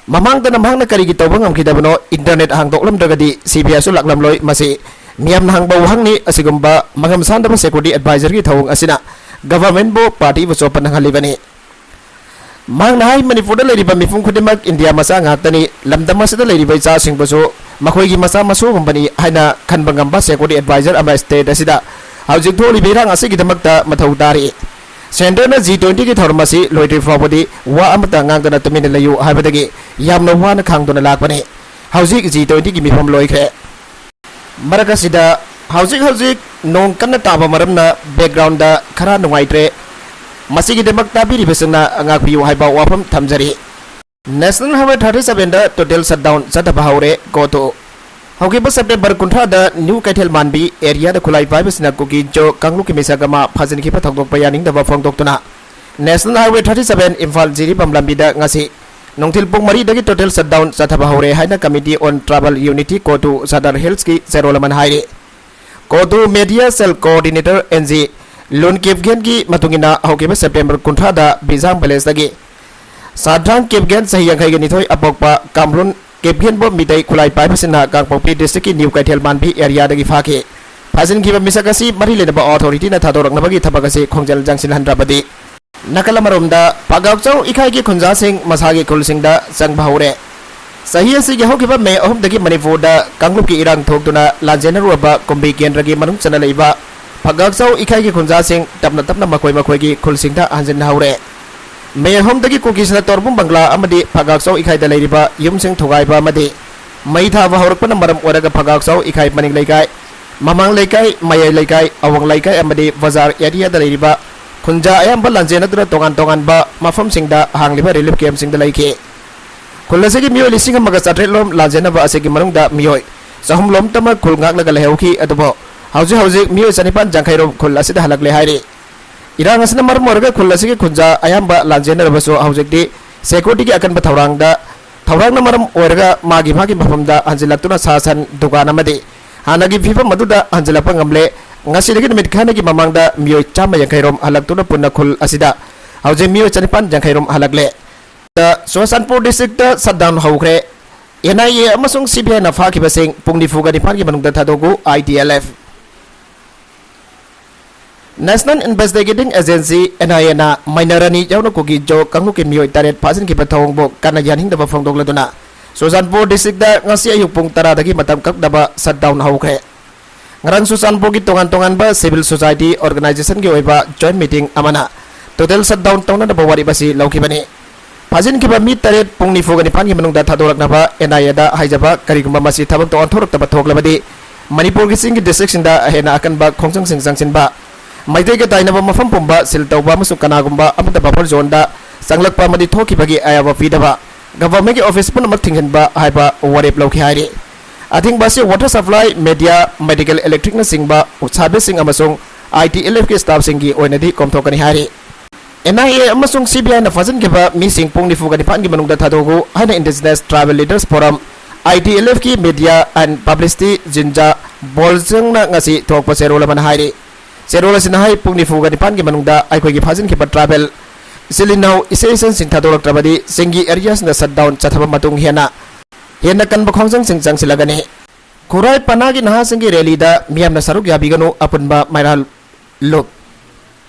ꯃꯃꯥꯡꯗꯅ ꯃꯍꯥꯛꯅ ꯀꯔꯤꯒꯤ ꯇꯧꯕ ꯉꯝꯈꯤꯗꯕꯅꯣ? Internet ꯍꯥꯡꯗꯣꯛꯂꯝꯗ꯭ꯔꯒꯗꯤ CBIꯁꯨ ꯂꯥꯛꯂꯝꯂꯣꯏ꯫ ꯃꯁꯤ ꯃꯤꯌꯥꯝꯅ ꯍꯪꯕ ꯋꯥꯍꯪꯅꯤ꯫ ꯑꯁꯤꯒꯨꯝꯕ ꯃꯉꯝ ꯁꯥꯟꯗꯕ security advisorꯒꯤ ꯊꯧꯑꯣꯡ ꯑꯁꯤꯅ governmentꯕꯨ, partyꯕꯨ ꯆꯣꯞꯄ ꯅꯪꯍꯜꯂꯤꯕꯅꯤ꯫ ꯃꯍꯥꯛꯅ ꯍꯥꯏ, ꯃꯅꯤꯄꯨꯔꯗ ꯂꯩꯔꯤꯕ ꯃꯤꯄꯨꯝ ꯈꯨꯗꯤꯡꯃꯛ ꯏꯟꯗꯤꯌꯥ ꯃꯆꯥ ꯉꯥꯛꯇꯅꯤ꯫ ꯂꯝꯗꯝ ꯑꯁꯤꯗ ꯂꯩꯔꯤꯕ ꯏꯆꯥꯁꯤꯡꯕꯨꯁꯨ ꯃꯈꯣꯏꯒꯤ ꯃꯆꯥ ꯃꯁꯨꯒꯨꯝꯕꯅꯤ ꯍꯥꯏꯅ ꯈꯟꯕ ꯉꯝꯕ security advisor ꯑꯃ state ꯑꯁꯤꯗ ꯍꯧꯖꯤꯛ ꯊꯣꯛꯂꯤꯕ ꯏꯔꯥꯡ ꯑꯁꯤꯒꯤꯗꯃꯛꯇ ꯃꯊꯧ ꯇꯥꯔꯤ꯫ Centreꯅ G twentyꯒꯤ ꯊꯧꯔꯝ ꯑꯁꯤ ꯂꯣꯏꯗ꯭ꯔꯤ ꯐꯥꯎꯕꯗꯤ ꯋꯥ ꯑꯃꯠꯇ ꯉꯥꯡꯗꯅ ꯇꯨꯃꯤꯟꯅ ꯂꯩꯌꯨ ꯍꯥꯏꯕꯗꯒꯤ ꯌꯥꯝꯅ ꯋꯥꯅ ꯈꯥꯡꯗꯨꯅ ꯂꯥꯛꯄꯅꯤ꯫ ꯍꯧꯖꯤꯛ G twentyꯒꯤ ꯃꯤꯐꯝ ꯂꯣꯏꯈ꯭ꯔꯦ꯫ ꯃꯔꯛ ꯑꯁꯤꯗ ꯍꯧꯖꯤꯛ ꯍꯧꯖꯤꯛ ꯅꯣꯡ ꯀꯟꯅ ꯇꯥꯕ ꯃꯔꯝꯅ backgroundꯗ ꯈꯔ ꯅꯨꯡꯉꯥꯏꯇ꯭ꯔꯦ꯫ ꯃꯁꯤꯒꯤꯗꯃꯛ ꯇꯥꯕꯤꯔꯤꯕꯁꯤꯡꯅ ꯉꯥꯛꯄꯤꯌꯨ ꯍꯥꯏꯕ ꯋꯥꯐꯝ ꯊꯝꯖꯔꯤ꯫ National Highway thirty sevenꯗ total shutdown ꯆꯠꯊꯕ ꯍꯧꯔꯦ꯫ ꯀꯣꯇꯨ꯫ ꯍꯧꯈꯤꯕ September ꯀꯨꯟꯊ꯭ꯔꯥꯗ New ꯀꯩꯊꯦꯜ ꯃꯥꯟꯕꯤ areaꯗ ꯈꯨꯠꯂꯥꯏ ꯄꯥꯏꯕꯁꯤꯡꯅ ꯀꯨꯀꯤ ꯏꯟꯆꯣ ꯀꯥꯡꯂꯨꯞꯀꯤ ꯃꯤꯁꯛ ꯑꯃ ꯐꯥꯖꯤꯟꯈꯤꯕ ꯊꯧꯗꯣꯛꯄ ꯌꯥꯅꯤꯡꯗꯕ ꯐꯣꯡꯗꯣꯛꯇꯨꯅ National Highway thirty seven Imphal Jiribam ꯂꯝꯕꯤꯗ ꯉꯁꯤ ꯅꯨꯡꯊꯤꯜ ꯄꯨꯡ ꯃꯔꯤꯗꯒꯤ total shutdown ꯆꯠꯊꯕ ꯍꯧꯔꯦ ꯍꯥꯏꯅ Committee on Tribal Unity ꯀꯣꯇꯨ Sadar ꯍꯤꯜꯁꯀꯤ ꯆꯦꯔꯣꯜ ꯑꯃꯅ ꯍꯥꯏꯔꯤ꯫ ꯀꯣꯇꯨ Media Cell Coordinator N G ꯂꯨꯟ ꯀꯤꯞꯒꯦꯟꯒꯤ ꯃꯇꯨꯡ ꯏꯟꯅ ꯍꯧꯈꯤꯕ September ꯀꯨꯟꯊ꯭ꯔꯥꯗ ꯕꯤꯖꯥꯡ ꯚꯤꯂꯦꯖꯇꯒꯤ ꯁꯥꯗ꯭ꯔꯥꯡ ꯀꯤꯞꯒꯦꯟ ꯆꯍꯤ ꯌꯥꯡꯈꯩꯒ ꯅꯤꯊꯣꯏ ꯑꯄꯣꯛꯄ ꯀꯥꯝꯂꯨꯟ ꯀꯤꯞꯒꯦꯟꯕꯨ ꯃꯤꯇꯩ ꯈꯨꯠꯂꯥꯏ ꯄꯥꯏꯕꯁꯤꯡꯅ ꯀꯥꯡꯄꯣꯛꯄꯤ districtꯀꯤ New ꯀꯩꯊꯦꯜ ꯃꯥꯟꯕꯤ areaꯗꯒꯤ ꯐꯥꯈꯤ꯫ ꯐꯥꯖꯤꯟꯈꯤꯕ ꯃꯤꯁꯛ ꯑꯁꯤ ꯃꯔꯤ ꯂꯩꯅꯕ authorityꯅ ꯊꯥꯗꯣꯔꯛꯅꯕꯒꯤ ꯊꯕꯛ ꯑꯁꯤ ꯈꯣꯡꯖꯦꯜ ꯆꯪꯁꯤꯜꯍꯟꯗ꯭ꯔꯕꯗꯤ ꯅꯥꯀꯜ ꯑꯃꯔꯣꯝꯗ ꯐꯒꯥꯛꯆꯧ ꯏꯀꯥꯏꯒꯤ ꯈꯨꯟꯖꯥꯁꯤꯡ ꯃꯁꯥꯒꯤ ꯈꯨꯜꯁꯤꯡꯗ ꯆꯪꯕ ꯍꯧꯔꯦ꯫ ꯆꯍꯤ ꯑꯁꯤꯒꯤ ꯍꯧꯈꯤꯕ ꯃꯦ ꯑꯍꯨꯝꯗꯒꯤ ꯃꯅꯤꯄꯨꯔꯗ ꯀꯥꯡꯂꯨꯞꯀꯤ ꯏꯔꯥꯡ ꯊꯣꯛꯇꯨꯅ ꯂꯥꯟꯖꯦꯟꯅꯔꯨꯔꯕ ꯀꯨꯝꯕꯤ ꯀꯦꯟꯗ꯭ꯔꯒꯤ ꯃꯅꯨꯡ ꯆꯟꯅ ꯂꯩꯕ ꯐꯒꯥꯛꯆꯧ ꯏꯀꯥꯏꯒꯤ ꯈꯨꯟꯖꯥꯁꯤꯡ ꯇꯞꯅ ꯇꯞꯅ ꯃꯈꯣꯏ ꯃꯈꯣꯏꯒꯤ ꯈꯨꯜꯁꯤꯡꯗ ꯍꯟꯖꯤꯟꯅ ꯍꯧꯔꯦ꯫ ꯃꯦ ꯑꯍꯨꯝꯗꯒꯤ ꯀꯨꯀꯤꯁꯤꯡꯅ ꯇꯣꯔꯕꯨꯡ ꯕꯪꯒ꯭ꯂꯥ ꯑꯃꯗꯤ ꯐꯒꯥꯛꯆꯧ ꯏꯀꯥꯏꯗ ꯂꯩꯔꯤꯕ ꯌꯨꯝꯁꯤꯡ ꯊꯨꯒꯥꯏꯕ ꯑꯃꯗꯤ ꯃꯩ ꯊꯥꯕ ꯍꯧꯔꯛꯄꯅ ꯃꯔꯝ ꯑꯣꯏꯔꯒ ꯐꯒꯥꯛꯆꯧ ꯏꯀꯥꯏ ꯃꯅꯤꯡ ꯂꯩꯀꯥꯏ, ꯃꯃꯥꯡ ꯂꯩꯀꯥꯏ, ꯃꯌꯥꯏ ꯂꯩꯀꯥꯏ, ꯑꯋꯥꯡ ꯂꯩꯀꯥꯏ ꯑꯃꯗꯤ ꯕꯖꯥꯔ areaꯗ ꯂꯩꯔꯤꯕ ꯈꯨꯟꯖꯥ ꯑꯌꯥꯝꯕ ꯂꯥꯟꯖꯦꯟꯅꯗꯨꯅ ꯇꯣꯉꯥꯟ ꯇꯣꯉꯥꯟꯕ ꯃꯐꯝꯁꯤꯡꯗ ꯍꯥꯡꯂꯤꯕ relief campꯁꯤꯡꯗ ꯂꯩꯈꯤ꯫ ꯈꯨꯜ ꯑꯁꯤꯒꯤ ꯃꯤꯑꯣꯏ ꯂꯤꯁꯤꯡ ꯑꯃꯒ ꯆꯥꯇ꯭ꯔꯦꯠ ꯂꯣꯝ ꯂꯥꯟꯖꯦꯟꯅꯕ ꯑꯁꯤꯒꯤ ꯃꯅꯨꯡꯗ ꯃꯤꯑꯣꯏ ꯆꯍꯨꯝ ꯂꯣꯝꯇꯃꯛ ꯈꯨꯜ ꯉꯥꯛꯂꯒ ꯂꯩꯍꯧꯈꯤ꯫ ꯑꯗꯨꯕꯨ ꯍꯧꯖꯤꯛ ꯍꯧꯖꯤꯛ ꯃꯤꯑꯣꯏ ꯆꯅꯤꯄꯥꯟ ꯌꯥꯡꯈꯩ ꯔꯣꯝ ꯈꯨꯜ ꯑꯁꯤꯗ ꯍꯜꯂꯛꯂꯦ ꯍꯥꯏꯔꯤ꯫ ꯏꯔꯥꯡ ꯑꯁꯤꯅ ꯃꯔꯝ ꯑꯣꯏꯔꯒ ꯈꯨꯜ ꯑꯁꯤꯒꯤ ꯈꯨꯟꯖꯥ ꯑꯌꯥꯝꯕ ꯂꯥꯟꯖꯦꯟꯅꯔꯕꯁꯨ ꯍꯧꯖꯤꯛꯇꯤ securityꯒꯤ ꯑꯀꯟꯕ ꯊꯧꯔꯥꯡꯗ, ꯊꯧꯔꯥꯡꯅ ꯃꯔꯝ ꯑꯣꯏꯔꯒ ꯃꯥꯒꯤ ꯃꯥꯒꯤ ꯃꯐꯝꯗ ꯍꯟꯖꯤꯜꯂꯛꯇꯨꯅ ꯁꯥ ꯁꯟ, ꯗꯨꯀꯥꯟ ꯑꯃꯗꯤ ꯍꯥꯟꯅꯒꯤ ꯐꯤꯕꯝ ꯑꯗꯨꯗ ꯍꯟꯖꯤꯜꯂꯛꯄ ꯉꯝꯂꯦ꯫ ꯉꯁꯤꯗꯒꯤ ꯅꯨꯃꯤꯠ ꯈꯔꯅꯤꯒꯤ ꯃꯃꯥꯡꯗ ꯃꯤꯑꯣꯏ ꯆꯥꯝꯃ ꯌꯥꯡꯈꯩ ꯔꯣꯝ ꯍꯜꯂꯛꯇꯨꯅ ꯄꯨꯟꯅ ꯈꯨꯜ ꯑꯁꯤꯗ ꯍꯧꯖꯤꯛ ꯃꯤꯑꯣꯏ ꯆꯅꯤꯄꯥꯟ ꯌꯥꯡꯈꯩ ꯔꯣꯝ ꯍꯜꯂꯛꯂꯦ꯫ ꯆꯨꯔꯆꯥꯟꯄꯨꯔ districtꯇ shutdown ꯍꯧꯈ꯭ꯔꯦ꯫ NIA ꯑꯃꯁꯨꯡ CBIꯅ ꯐꯥꯈꯤꯕꯁꯤꯡ ꯄꯨꯡ ꯅꯤꯐꯨꯒ ꯅꯤꯄꯥꯟꯒꯤ ꯃꯅꯨꯡꯗ ꯊꯥꯗꯣꯛꯎ, ITLF꯫ National Investigating Agency, NIAꯅ minor ꯑꯅꯤ ꯌꯥꯎꯅ ꯀꯨꯀꯤ-ꯖꯣ ꯀꯥꯡꯂꯨꯞꯀꯤ ꯃꯤꯑꯣꯏ ꯇꯔꯦꯠ ꯐꯥꯖꯤꯟꯈꯤꯕ ꯊꯧꯑꯣꯡꯕꯨ ꯀꯟꯅ ꯌꯥꯅꯤꯡꯗꯕ ꯐꯣꯡꯗꯣꯛꯂꯗꯨꯅ ꯆꯨꯔꯆꯥꯟꯄꯨꯔ districtꯇ ꯉꯁꯤ ꯑꯌꯨꯛ ꯄꯨꯡ ꯇꯔꯥꯗꯒꯤ ꯃꯇꯝ ꯀꯛꯅꯕ shutdown ꯍꯧꯈ꯭ꯔꯦ꯫ ꯉꯔꯥꯡ ꯆꯨꯔꯆꯥꯟꯄꯨꯔꯒꯤ ꯇꯣꯉꯥꯟ ꯇꯣꯉꯥꯟꯕ civil society organizationꯒꯤ ꯑꯣꯏꯕ joint meeting ꯑꯃꯅ total shutdown ꯇꯧꯅꯅꯕ ꯋꯥꯔꯦꯞ ꯑꯁꯤ ꯂꯧꯈꯤꯕꯅꯤ꯫ ꯐꯥꯖꯤꯟꯈꯤꯕ ꯃꯤ ꯇꯔꯦꯠ ꯄꯨꯡ ꯅꯤꯐꯨꯒ ꯅꯤꯄꯥꯟꯒꯤ ꯃꯅꯨꯡꯗ ꯊꯥꯗꯣꯔꯛꯅꯕ NIAꯗ ꯍꯥꯏꯖꯕ, ꯀꯔꯤꯒꯨꯝꯕ ꯃꯁꯤ ꯊꯕꯛꯇ ꯑꯣꯟꯊꯣꯔꯛꯇꯕ ꯊꯣꯛꯂꯕꯗꯤ ꯃꯅꯤꯄꯨꯔꯒꯤ ꯆꯤꯡꯒꯤ districtꯁꯤꯡꯗ ꯍꯦꯟꯅ ꯑꯀꯟꯕ ꯈꯣꯡꯖꯪꯁꯤꯡ ꯆꯪꯁꯤꯟꯕ, ꯃꯩꯇꯩꯒ ꯇꯥꯏꯅꯕ ꯃꯐꯝ ꯄꯨꯝꯕ seal ꯇꯧꯕ ꯑꯃꯁꯨꯡ ꯀꯅꯥꯒꯨꯝꯕ ꯑꯃꯠꯇ buffer zoneꯗ ꯆꯪꯂꯛꯄ ꯑꯃꯗꯤ ꯊꯣꯛꯈꯤꯕꯒꯤ ꯑꯌꯥꯕ ꯄꯤꯗꯕ, governmentꯀꯤ office ꯄꯨꯝꯅꯃꯛ ꯊꯤꯡꯖꯤꯟꯕ ꯍꯥꯏꯕ ꯋꯥꯔꯦꯞ ꯂꯧꯈꯤ ꯍꯥꯏꯔꯤ꯫ ꯑꯊꯤꯡꯕ ꯑꯁꯤ water supply, media, medical, electricꯅꯆꯤꯡꯕ serviceꯁꯤꯡ ꯑꯃꯁꯨꯡ ITLFꯀꯤ staffꯁꯤꯡꯒꯤ ꯑꯣꯏꯅꯗꯤ ꯀꯣꯝꯊꯣꯛꯀꯅꯤ ꯍꯥꯏꯔꯤ꯫ NIA ꯑꯃꯁꯨꯡ CBIꯅ ꯐꯥꯖꯤꯟꯈꯤꯕ ꯃꯤꯁꯤꯡ ꯄꯨꯡ ꯅꯤꯐꯨꯒ ꯅꯤꯄꯥꯟꯒꯤ ꯃꯅꯨꯡꯗ ꯊꯥꯗꯣꯛꯎ ꯍꯥꯏꯅ Indigenous Tribal Leaders Forum, ITLFꯀꯤ media and publicity ꯖꯤꯟꯖꯥ ꯕꯣꯜꯖꯪꯅ ꯉꯁꯤ ꯊꯣꯛꯄ ꯆꯦꯔꯣꯜ ꯑꯃꯅ ꯍꯥꯏꯔꯤ꯫ ꯆꯦꯔꯣꯜ ꯑꯁꯤꯅ ꯍꯥꯏ, ꯄꯨꯡ ꯅꯤꯐꯨꯒ ꯅꯤꯄꯥꯟꯒꯤ ꯃꯅꯨꯡꯗ ꯑꯩꯈꯣꯏꯒꯤ ꯐꯥꯖꯤꯟꯈꯤꯕ tribal ꯏꯆꯤꯜ ꯏꯅꯥꯎ, ꯏꯆꯦ ꯏꯆꯟꯁꯤꯡ ꯊꯥꯗꯣꯔꯛꯇ꯭ꯔꯕꯗꯤ ꯆꯤꯡꯒꯤ areaꯁꯤꯡꯗ shutdown ꯆꯠꯊꯕ ꯃꯇꯨꯡ ꯍꯦꯟꯅ, ꯍꯦꯟꯅ ꯀꯟꯕ ꯈꯣꯡꯖꯪꯁꯤꯡ ꯆꯪꯁꯤꯜꯂꯒꯅꯤ꯫ ꯈꯨꯔꯥꯏ ꯄꯅꯥꯒꯤ ꯅꯍꯥꯁꯤꯡꯒꯤ rallyꯗ ꯃꯤꯌꯥꯝꯅ ꯁꯔꯨꯛ ꯌꯥꯕꯤꯒꯅꯨ, ꯑꯄꯨꯟꯕ ꯃꯩꯔꯥ ꯂꯨꯞ꯫